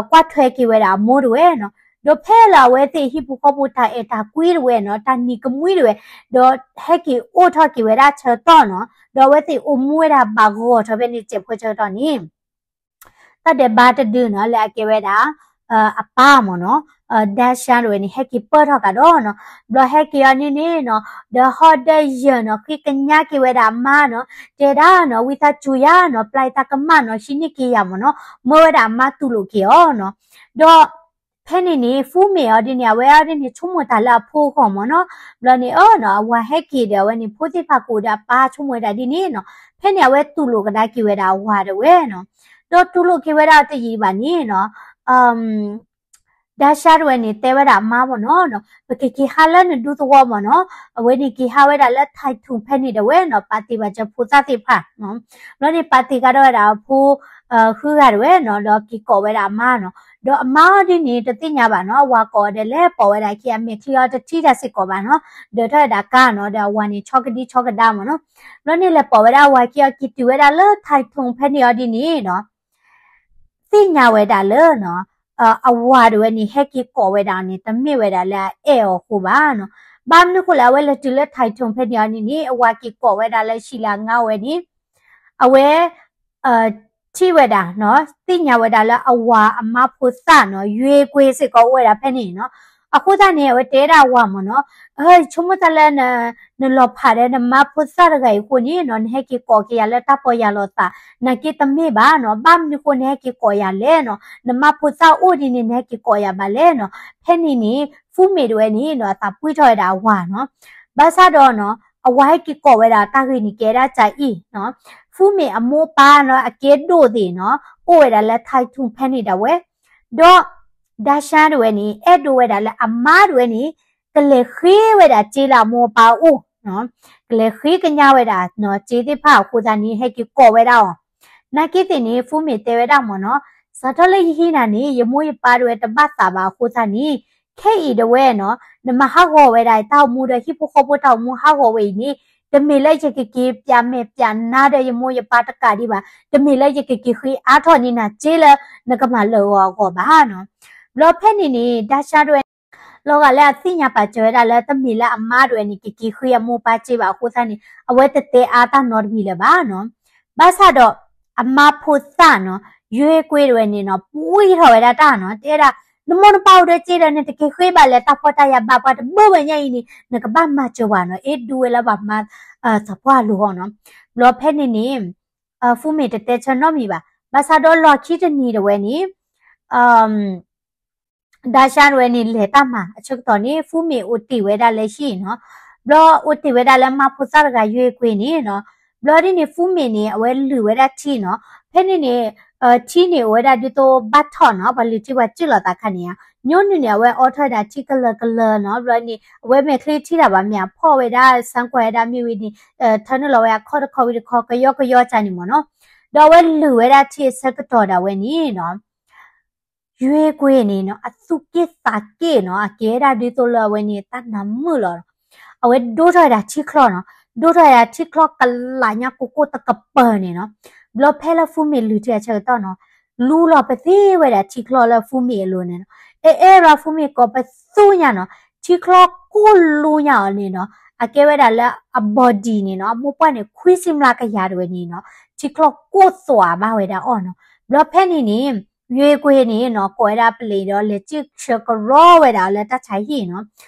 ကွၢ်ထွဲက့ၤဝဲဒၣ်အမိၢ်တဝဲနီၤ, ဒီးဖဲလၢအဝဲသ့ၣ်ဟံၣ်ပူၤဃီပူၤတၢ်အဲၣ်တၢ်ကွံတဝဲနီၤ, တၢ်နံၤကမှံတဝဲ, ဒီးဟဲက့ၤအိၣ်ထီၣ်က့ၤဝဲဒၣ်ဆၢကတီၢ်နီၤ, ဒီးအဝဲသ့ၣ်အိၣ်မူဝဲဒၣ်ဘၣ်ဂီၤထီၣ်ဖဲန့ၣ် စဲးဖိဆၢကတီၢ်န့ၣ် တၢ်ဒဲးဘးတဒုနီၤ, လၢအကဲဝဲဒၣ် အပၢ်မ့ၢ်နီၤ, ဒၢၡါတဝဲန့ၣ် ဟဲက့ၤပၢၢ်ထီၣ်ကဒီးနီၤ, ဘျီဟဲက့ၤအီၤန့ၣ်န့ၣ်နီၤ, ဒီးဟီၣ်ဒီးယၢၢ်နီၤ, ဃ့ကညးက့ၤဝဲဒၣ်အမါနီၤ, တဲဒၣ်နီၤ, ဝံသးစူၤယၤနီၤ, ပျၢ်ယတၢ်ကမၣ်နီၤ, ဟံးန့ၢ်က့ၤယၤမ့ၢ်နီၤ, မၢဝဲဒၣ်အမါတူၢ်လိာ်က့ၤအီၤနီၤ, ဒီး ဖဲန့ၣ်န့ၣ် ဖူမ့ၢ်အီၤဒ်န့ၣ် အဝဲအီၤဒ်န့ၣ် ဆိကမိၣ်တၢ်လၢအဖိအဂီၢ်မ့ၢ်နီၤ, ဘျီန့ၣ်အီၤနီၤ, အဝၤဟဲက့ၤဒီး အဝဲန့ၣ် ဖိသ့ၣ်တဖၣ်ကအိၣ်ဒီးအပၢ်ဆိကမိၣ်ဝဲဒၣ်ဒ်န့ၣ်နီၤ, ဖဲန့ၣ် အဝဲတူၢ်လိာ်ကဒါက့ၤဝဲဒၣ်အဝၤတဝဲနီၤ, ဒီးတူၢ်လိာ်က့ၤဝဲဒၣ်တယံာ်ဘၣ်န့ၣ်နီၤ, ဒၢၡါတဝဲန့ၣ် တဲဝဲဒၣ်အမါမ့ၢ်နီၤ, ပကက့ၤဟးလၢနဒူသဝီမ့ၢ်နီၤ, အဝဲန့ၣ်က့ၤဟးဝဲဒၣ်လၢ Taitung ဖဲန့ၣ်တဝဲနီၤ, ပာ်တ့ၢ်ဘၣ်စၢၤဖိသၣ်သ့ၣ်တဖၣ်, ဘျီန့ၣ်ပာ်တ့ၢ်ကဒီးဝဲဒၣ်အဖိ ဃုဂၤတဝဲနီၤ, ဒီးက့ၤကိးဝဲဒၣ်အမါနီၤ, ဒီးအမါအီၤဒ်န့ၣ် တသ့ၣ်ညါဘၣ်နီၤ, အဝၤကိးအီၤဒီးလဲၤပိာ်ဝဲဒၣ်ခံ အမဲာ်ချံအီၤတထံၣ်တၢ်စ့ၢ်ကီးဘၣ်နီၤ, ဒၢးထီၣ်ဝဲဒၣ်ကါနီၤ, ဒီးအဝၤန့ၣ် ဆီကဒံဆီကဒါမ့ၢ်နီၤ, ဘျီန့ၣ်လဲၤပိာ်ဝဲဒၣ်အဝၤခံအီၤက့ၤတုၤဝဲဒၣ်လၢ Taitung ဖဲန့ၣ်အီၤဒ်န့ၣ်နီၤ သ့ၣ်ညါဝဲဒၣ်လၢ အဝၤတဝဲန့ၣ် ဟဲက့ၤကိးဝဲဒၣ်န့ၣ် တမ့ၢ်ဝဲဒၣ်လၢအအဲၣ်အီၤအဃိဘၣ်နီၤ, ဘၣ်မနုၤဃိလဲၣ် အဝဲလဲၤတုၤလၢ Taitung ဖဲန့ၣ်အီၤန့ၣ်န့ၣ် အဝၤက့ၤကိးဝဲဒၣ်လၢဟံၣ်လၢအငါဝဲန့ၣ် အဝဲ ထံၣ်ဝဲဒၣ်နီၤ, သ့ၣ်ညါဝဲဒၣ်လၢအဝၤအမါဖိသၣ်နီၤ, ယွ့ကွ့ၤစ့ၢ်ကီးအိၣ်ဝဲဒၣ်ဖဲန့ၣ်နီၤ, အဃိသတးန့ၣ် အဝဲတဲဒၣ်အဝၤမ့ၢ်နီၤ, ဆိကမိၣ်သးလၢ နလီၤဖးဒီးနမါဖိသၣ်တဂၤအံၤအဃိန့ၣ်နီၤ, နဟဲက့ၤကိးက့ၤယၤလၢတၢ်ပီၢ်ယၢ်လီၤသး, နာ်က့တမ့ၢ်ဘၣ်နီၤ, ဘၣ်မနုၤဃိနဟဲက့ၤကိးယၤလဲၣ်နီၤ, နမါဖိသၣ်အိၣ်ဒ်န့ၣ် နဟဲက့ၤကိးယၤဘၣ်လဲၣ်နီၤ, ဖဲန့ၣ်န့ၣ် ဖူမ့ၢ်တဝဲန့ၣ်နီၤ အသးပှံၢ်ထီၣ်ဝဲဒၣ်အဝၤနီၤ, ဘၣ်ဆၣ်ဒီးနီၤ အဝၤဟဲက့ၤကိးဝဲဒၣ်တၢ်ဂ့ၢ်န့ၣ်ကဲဒၣ်ကအံၤနီၤ, ဖူမ့ၢ်အမိၢ်အပၢ်နီၤ အကဲဒိၣ်သ့ၣ်နီၤ အိၣ်ဝဲဒၣ်လၢ Taitung ဖဲန့ၣ်ဒၣ်ဝဲ, ဒီး ဒၢၡါတဝဲန့ၣ် အဲၣ်ဒိးဝဲဒၣ်လၢအမါတဝဲန့ၣ် ကလဲၤဃ့ဝဲဒၣ်စ့လၢအမိၢ်အပၢ်အအိၣ်, ကလဲၤဃ့ကညးဝဲဒၣ်နီၤ စ့သ့ၣ်တဖၣ်အဃိသတးန့ၣ် ဟဲက့ၤကိးဝဲဒၣ်အီၤ, နာ်က့သ့ၣ်န့ၣ် ဖူမ့ၢ်တဲဝဲဒၣ်မ့ၢ်နီၤ, စးထီၣ်လၢယဟံးနၤန့ၣ် ယမိၢ်ယပၢ်တဝဲတဘၣ်သးဘၣ်အဃိသတးန့ၣ်, ခဲအံၤတဝဲနီၤ နမၤဟးဂီၤဝဲဒၣ်တၢ်အိၣ်မူဒီးဟံၣ်ဖိဃီဖိတၢ်အိၣ်မူဟးဂီၤဝဲအံၤန့ၣ်, တမ့ၢ်လၢယကက့ၤပျးမဲာ်ပျးနါဒီးယမိၢ်ယပၢ်တကးဒံးဘၣ်, တမ့ၢ်လၢယကက့ၤဃ့အါထီၣ်န့ၢ်နၤစ့လၢနကမၤလၢာ်ဂီၤအဂီၢ်ဘၣ်နီၤ, ဘျီဖဲန့ၣ်န့ၣ် ဒၢၡါတဝဲ လီၤဂာ်လၢအသ့ၣ်ညါပာ်စၢၤဝဲဒၣ်လၢတမ့ၢ်လၢအမါဒၣ်ဝဲန့ၣ် ကက့ၤဃ့အမိၢ်ပၢ်စ့ဘၣ်အဃိသတးန့ၣ် အဝဲတတဲအါတၢ်နီတမံၤလၢၤဘၣ်နီၤ. ဘၣ်ဆၣ်ဒီး အမါဖိသၣ်နီၤ ယွ့ကွ့ဒၣ်ဝဲန့ၣ်နီၤ ပှံၢ်ထီၣ်ဝဲဒၣ်တၢ်နီၤ တဲဒၣ် နမိၢ်နပၢ်အိၣ်ဒီးစ့ဒီး နတက့ၤဃ့ဘၣ်လဲၣ် တၢ်ဖှီၣ်တၢ်ယာ်ဘၣ်ပှၤတဘၣ်ဝဲညါအံၤန့ၣ် နကဘၣ်မၤစၢၤပှၤနီၤ အ့ၣ်ဒူဝဲလၢပှၤမါ သးပှၢ်လိၤအီၤနီၤ. ဘျီဖဲန့ၣ်န့ၣ် ဖူမ့ၢ်တတဲဆၢနီတမံၤဘၣ်. ဘၣ်ဆၣ်ဒီးလီၢ်ခံတနံၤဒၣ်ဝဲန့ၣ် ဒါရှါဒၣ်ဝဲန့ၣ် လဲၤတၢ်မၤအဆၢကတီၢ်န့ၣ် ဖူမ့ၢ်အိၣ်တ့ၢ်ဝဲဒၣ်လၢဟံၣ်နီၤ. ဘျီအိၣ်တ့ၢ်ဝဲဒၣ်လၢမါဖိသၣ်တဂၤယွ့ကွ့န့ၣ်နီၤ. ဘျီဒ်န့ၣ် ဖူမ့ၢ်န့ၣ် အဝဲလုၢ်ဝဲဒၣ်ထံနီၤ. ဖဲန့ၣ်န့ၣ် ထံန့ၣ်အိၣ်ဝဲဒၣ်ဒ်သိးဘၣ်ထီၣ်နီၤ ပှၤလုၢ်ထံပှၤစုၣ်လီၤသးခါန့ၣ်ဧါ. ညိနုၣ်န့ၣ် အဝဲအိးထီၣ်ဝဲဒၣ်ထံကလၢၤကလၢၤနီၤ. ဘျီန့ၣ် အဝဲမဲာ်ချံထံတၢ်ဘၣ်မ့ၢ်အဖီၣ်ဝဲဒၣ် ဆၢကွၢ်ဝဲဒၣ်မ့ၢ်ဝံၤန့ၣ် ထၢနုာ်လီၤဝဲအခီၣ်တခီဝံၤတခီ ကယီကယီကၢ်န့ၣ်မ့ၢ်နီၤ. ဒီးအဝဲလုၢ်ဝဲဒၣ်ထံအဆၢကတီၢ်ဒၣ်ဝဲန့ၣ်နီၤ ယွ့ကွ့န့ၣ်နီၤ အသူၣ်က့ၣ်သးက့ၣ်နီၤ အကဲဒၣ်ဒ်သိးလၢအဝဲန့ၣ် တၢ်နးမုာ်လီၤ. အဝဲဒိၣ်ထီၣ်ဝဲဒၣ်ထံချီနီၤ. ဒိၣ်ထီၣ်ဝဲဒၣ်ထံချီကလးညါကိၢ်ကိၢ်တကပၤန့ၣ်နီၤ. ဘျီဖဲလၢဖူမ့ၢ်လုၢ်ထံအဆၢကတီၢ်နီၤ လူလီၤပသ့ဝဲဒၣ်ထံချီလၢဖူမ့ၢ်အလိၤန့ၣ်နီၤ. အဲအဲရၤဖူမ့ၢ်ကိးပသူညါနီၤ ထံချီကိၢ်လူညါအီၤန့ၣ်နီၤ အကဲဝဲဒၣ်လၢအ body န့ၣ်နီၤ အမိၢ်ပှၢ်န့ၣ် ခွံဆံမျးကယၤဒၣ်ဝဲန့ၣ်နီၤ ထံချီကိၢ်သွးဘၣ်ဝဲဒၣ်အီၤနီၤ. ဘျီဖဲန့ၣ်န့ၣ် ယွ့ကွ့န့ၣ်နီၤ ကိးဝဲဒၣ်ပလံးဒီး လဲၤစံၣ်ဆၢကရီဝဲဒၣ်အီၤလၢတၢ်ဆါဟံၣ်နီၤ.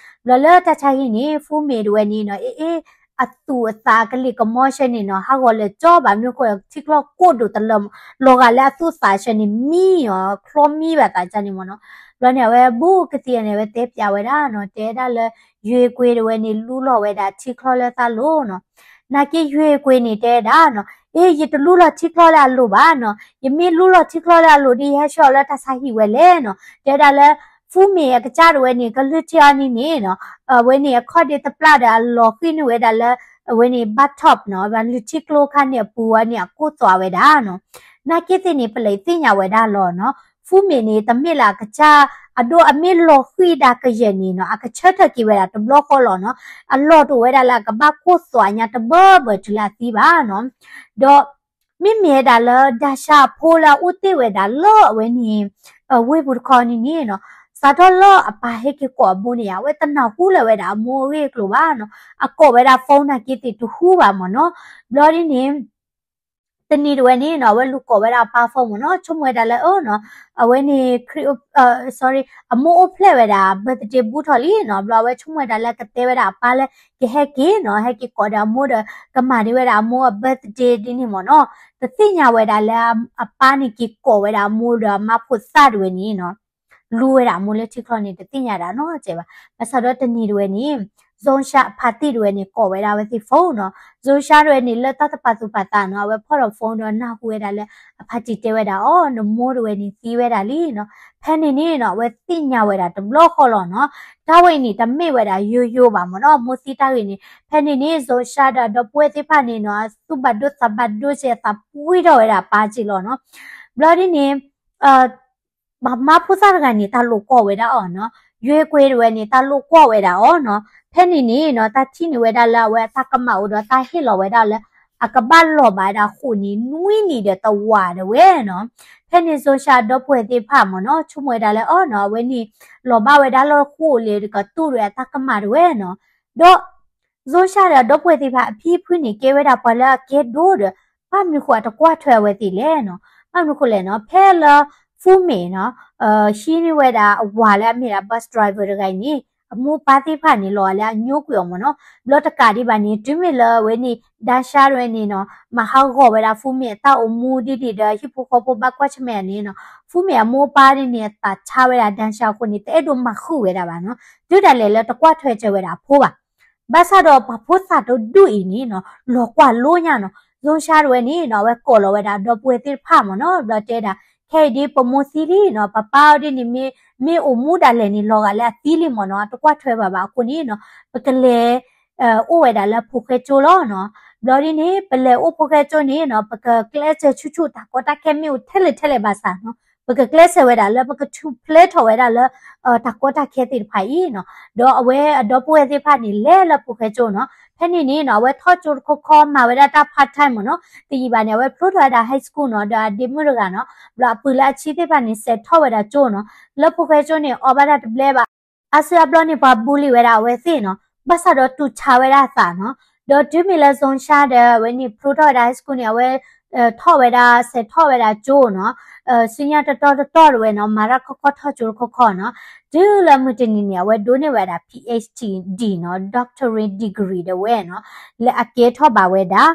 ဘျီလၢတၢ်ဆါဟံၣ်န့ၣ် ဖူမ့ၢ်ဒၣ်ဝဲန့ၣ်နီၤ အ့ၣ်အ့ၣ် အသူၣ်အသးအကလံၤကမီရှဲန့ၣ်နီၤ ဟးဂီၤလၢာ်ကၠီဘၣ်မနုၤဃိ ထံချီကိၢ်ဒိၣ်တလၢ လီၤဂာ်လၢအသူၣ်သးရှဲန့ၣ် မံအီၤ ချီမံဘၣ်သးကၢ်န့ၣ်မ့ၢ်နီၤ. ဘျီန့ၣ် အဝဲဘူးကသံၣ်န့ၣ် အဝဲတဲပၠးဝဲဒၣ်နီၤ တဲဒၣ်လၢ ယွ့ကွ့ဒၣ်ဝဲန့ၣ် လူလီၤဝဲဒၣ်ထံချီလၢသးလိၤနီၤ. နာ်က့ယွ့ကွ့န့ၣ်တဲဒၣ်နီၤ အ့ၣ် ယတလူလီၤထံချီလၢအလိၤဘၣ်နီၤ ယမ့ၢ်လူလီၤထံချီလၢအလိၤဒီး ယဟဲဆှၢအီၤလၢတၢ်ဆါဟံၣ်ဝဲလဲၣ်နီၤ တဲဒၣ်လၢ ဖူမ့ၢ်အကစၢ်ဒၣ်ဝဲန့ၣ် ကလုၢ်ထံအီၤန့ၣ်န့ၣ်နီၤ အဝဲန့ၣ်အခီၣ်ဒ့တပျၢ်ဒီးအလီၤဃံၢ်န့ၢ်ဝဲဒၣ်လၢ အဝဲန့ၣ် bathtub နီၤ ဘၣ်လုၢ်ထံကျိခါန့ၣ်အပူၤဝဲန့ၣ် အကိၢ်သွးဝဲဒၣ်နီၤ. နာ်က့သ့ၣ်န့ၣ် ပလံးသ့ၣ်ညါဝဲဒၣ်လီၤနီၤ ဖူမ့ၢ်န့ၣ် တမ့ၢ်လၢအကစၢ် အဒိ အမ့ၢ်လီၤဃံၢ်ဒၣ်ကယဲၢ်န့ၣ်နီၤ အကဆၢထၢၣ်က့ၤဝဲဒၣ်တဘျီဃီလီၤနီၤ အလီၢ်တအိၣ်ဝဲဒၣ်လၢအကဘၣ်ကိၢ်သွးညါတဘၢဘၢတုၤလၢအသံဘၣ်နီၤ. ဒီး မ့မ့ၢ်ဝဲဒၣ်လၢ ဒါရှါအဖိလၢအအိၣ်တ့ၢ်ဝဲဒၣ်လၢအဝဲန့ၣ် ဝ့ၢ်ပူၤတခီန့ၣ်န့ၣ်နီၤ စးထီၣ်လၢအပၢ်ဟဲက့ၤကိးအမိၢ်န့ၣ်ဧါ အဝဲတနၢ်ဟူလၢၤဝဲဒၣ်အမိၢ်အဂ့ၢ်အကျိၤဘၣ်နီၤ အကိးဝဲဒၣ် phone နာ်က့သ့ၣ်တဟူဘၣ်မ့ၢ်နီၤ. ဘျီဒ်န့ၣ် တနံၤဒၣ်ဝဲန့ၣ်နီၤ အဝဲလူၤကိးဝဲဒၣ်အပၢ် phone မ့ၢ်နီၤ ဆိကမိၣ်ဝဲဒၣ်လၢအၢနီၤ အဝဲန့ၣ် ခရံာ် sorry အမိၢ်အိၣ်ဖျဲၣ်ဝဲဒၣ် birthday ဘူးထီၣ်လံနီၤ ဘျီအဝဲဆိကမိၣ်ဝဲဒၣ်လၢကတဲဝဲဒၣ်အပၢ်လၢ ကဟဲက့ၤနီၤ ဟဲက့ၤကိးဒီးအမိၢ်ဒီး ကမၤဒံးဝဲဒၣ်အမိၢ်အ birthday ဒ်န့ၣ်မ့ၢ်နီၤ တသ့ၣ်ညါဝဲဒၣ်လၢအပၢ်န့ၣ်က့ၤကိးဝဲဒၣ်အမိၢ်ဒီးအမါဖိသၣ်ဒၣ်ဝဲန့ၣ်နီၤ လူဝဲဒၣ်အမိၢ်လၢထံချီန့ၣ် တသ့ၣ်ညါဒၣ်နီတစဲးဘၣ်. ဘၣ်ဆၣ်ဒီးတနံၤဒၣ်ဝဲန့ၣ် Zonsha အဖါတံၢ်ဒၣ်ဝဲန့ၣ် ကိးဝဲဒၣ်အဝဲသ့ၣ် phone နီၤ Zonsha ဒၣ်ဝဲန့ၣ် လၢတၢ်တပာ်သူၣ်ပာ်သးနီၤ အဝဲဖီၣ်ဒီး phone ဒီးနၢ်ဟူဝဲဒၣ်လၢ အဖါတံၢ်တဲဝဲဒၣ်အီၤ နမိၢ်ဒၣ်ဝဲန့ၣ်သံဝဲဒၣ်လံနီၤ ဖဲန့ၣ်န့ၣ်နီၤ အဝဲသ့ၣ်ညါဝဲဒၣ်တဘျီဃီလီၤနီၤ တၢ်ဝဲအံၤန့ၣ် တမ့ၢ်ဝဲဒၣ်ယိယိဘၣ်မ့ၢ်နီၤ မိၢ်သံတၢ်ဂ့ၢ်န့ၣ် ဖဲန့ၣ်န့ၣ် Zonsha ဒီးဒီပုၢ်ဝဲၢ်သ့ၣ်တဖၣ်န့ၣ်နီၤ သူၣ်ဘၣ်ဒိသးဘၣ်ဒိစဲး သးပှံၢ်ထီၣ်ဝဲဒၣ်အပၢ်က့လီၤနီၤ ဘျီဒ်န့ၣ် မါဖိသၣ်တဂၤန့ၣ် တၢ်လိာ်ကွီၢ်ဝဲဒၣ်အီၤနီၤ ယွ့ကွ့ဒၣ်ဝဲန့ၣ် တၢ်လိာ်ကွီၢ်ဝဲဒၣ်အီၤနီၤ ဖဲန့ၣ်န့ၣ်နီၤ တၢ်ထံၣ်န့ၢ်ဝဲဒၣ်လၢအဝဲအတၢ်ကမၣ်အိၣ်ဒီးတၢ်ဟ့ၣ်လီၤဝဲဒၣ်လၢ အကဘၣ်လီၤဘၣ်ဝဲဒၣ်ဃိာ်န့ၣ် နွံနံၣ်ဒီးတဝာ်ဒၣ်ဝဲနီၤ ဖဲန့ၣ် Zonsha ဒီပုၢ်ဝဲၢ်သ့ၣ်တဖၣ်မ့ၢ်နီၤ ဆိကမိၣ်ဝဲဒၣ်လၢအီၤနီၤ အဝဲန့ၣ် လီၤဘၣ်ဝဲဒၣ်လၢဃိာ်လၢကတူၢ်ဒီးအတၢ်ကမၣ်ဒၣ်ဝဲနီၤ ဒီး Zonsha ဒီးဒီပုၢ်ဝဲၢ်သ့ၣ်တဖၣ် အဖံအဖုန့ၣ် ကဲဝဲဒၣ်ပှၤလၢအကဲဒိၣ်ဒီး ဘၣ်မနုၤဃိအတကွၢ်ထွဲအဝဲသ့ၣ်လဲၣ်နီၤ ဘၣ်မနုၤဃိလဲၣ်နီၤ ဖဲလၢ ဖူမ့ၢ်နီၤ ဟံးန့ၢ်ဝဲဒၣ်အဝၤလၢအမ့ၢ်ဒၣ် bus driver တဂၤအံၤန့ၣ် အမိၢ်အပၢ်သ့ၣ်တဖၣ်န့ၣ် လီၤဂာ်လၢအညိကွံာ်အီၤမ့ၢ်နီၤ ဘျီတကးဒံးဘၣ်န့ၣ် တုၤမ့ၢ်လၢအဝဲန့ၣ် ဒါရှါဒၣ်ဝဲန့ၣ်နီၤ မၤဟးဂီၤဝဲဒၣ်ဖူမ့ၢ်အတၢ်အိၣ်မူဒ်န့ၣ်ဒီး ဟံၣ်ဖိဃီဖိဘၣ်ကွၢ်ဆၢၣ်မဲာ်န့ၣ်နီၤ ဖူမ့ၢ်အမိၢ်အပၢ်ဒ်န့ၣ် အသးဆါဝဲဒၣ် ဒါရှါအဃိန့ၣ် တအဲၣ်ဒိးမၤဃုာ်ဝဲဒၣ်ဘၣ်နီၤ တုၤဒၣ်လဲာ်လၢတကွၢ်ထွဲစၢၤဝဲဒၣ်အဖိဘၣ် ဘၣ်ဆၣ်ဒီးပှၤဖိသၣ်တဒူၣ်အံၤန့ၣ်နီၤ လီၤကွၢ်လိညါနီၤ Zonsha ဒၣ်ဝဲန့ၣ်နီၤ အဝဲကိးလီၤဝဲဒၣ်ဒီပုၢ်ဝဲၢ်သ့ၣ်တဖၣ်မ့ၢ်နီၤ ဘျီတဲဒၣ် ခဲအံၤဒ်ပမိၢ်သံလံနီၤ ပပၢ်အီၤဒ်န့ၣ် မ့ၢ်အိၣ်မူဒၣ်လဲာ်န့ၣ် လီၤဂာ်လၢအသံလံမ့ၢ်နီၤ တကွၢ်ထွဲဘၣ်ဘၣ်အဃိန့ၣ်နီၤ ပကလဲၤ အိၣ်ဝဲဒၣ်လၢဖိၣ်ဃဲကၠိလီၤနီၤ ဘျီဒ်န့ၣ် ပလဲၤအိၣ်ဖိၣ်ဃဲကၠိန့ၣ်နီၤ ပကကျဲးစၢးဆူၣ်ဆူၣ်တၢ်ကီတၢ်ခဲမ့ၢ်အိၣ်ထဲလဲၣ်ထဲလဲၣ်ဘၣ်ဆၣ်နီၤ ပကကျဲးစၢးဝဲဒၣ်လၢပကထူၣ်ဖျဲးထီၣ်ဝဲဒၣ်လၢ တၢ်ကီတၢ်ခဲသ့ၣ်တဖၣ်အံၤနီၤ ဒီးအဝဲအဒီပုၢ်ဝဲၢ်သ့ၣ်တဖၣ်န့ၣ် လဲၤလၢဖိၣ်ဃဲကၠိနီၤ ဖဲန့ၣ်န့ၣ်နီၤ အဝဲထီၣ်ကၠိတခီခီ မၤဝဲဒၣ်တၢ် part time မ့ၢ်နီၤ တယံာ်ဘၣ်န့ၣ် အဝဲဖျိထီၣ်ဝဲဒၣ် high school နီၤ ဒီးအဒ့မုၣ်တဂၤနီၤ ဘျီအပုၢ်လၢအဆံသ့ၣ်တဖၣ်န့ၣ် စဲးထီၣ်ဝဲဒၣ်ကၠိနီၤ လၢဖိၣ်ဃဲကၠိန့ၣ် အီၣ်ဘၣ်တၢ်တဘျဲဘၣ် အါစုအါဘျီန့ၣ် ပှၤ bully ဝဲဒၣ်အဝဲသ့ၣ်နီၤ, ဘၣ်ဆၣ်ဒီးတူၢ်ဆါဝဲဒၣ်အသးနီၤ, ဒီးတုၤမ့ၢ်လၢ Zone Sha ဒီးအဝဲန့ၣ် ဖျိထီၣ်ဝဲဒၣ် high school န့ၣ် အဝဲ ထီၣ်ဝဲဒၣ် ဆဲးထီၣ်ဝဲဒၣ်ကၠိနီၤ, ဆူညါတတီၤတတီၤတဝဲနီၤ မၤတၢ်ခီခီထီၣ်ကၠိတခီခီနီၤ, တုၤလၢမုၢ်တနံၤန့ၣ် အဝဲဒိးန့ၢ်ဝဲဒၣ် PhD နီၤ doctorate degree တဝဲနီၤ, လၢအကဲထီၣ်ဘၣ်ဝဲဒၣ်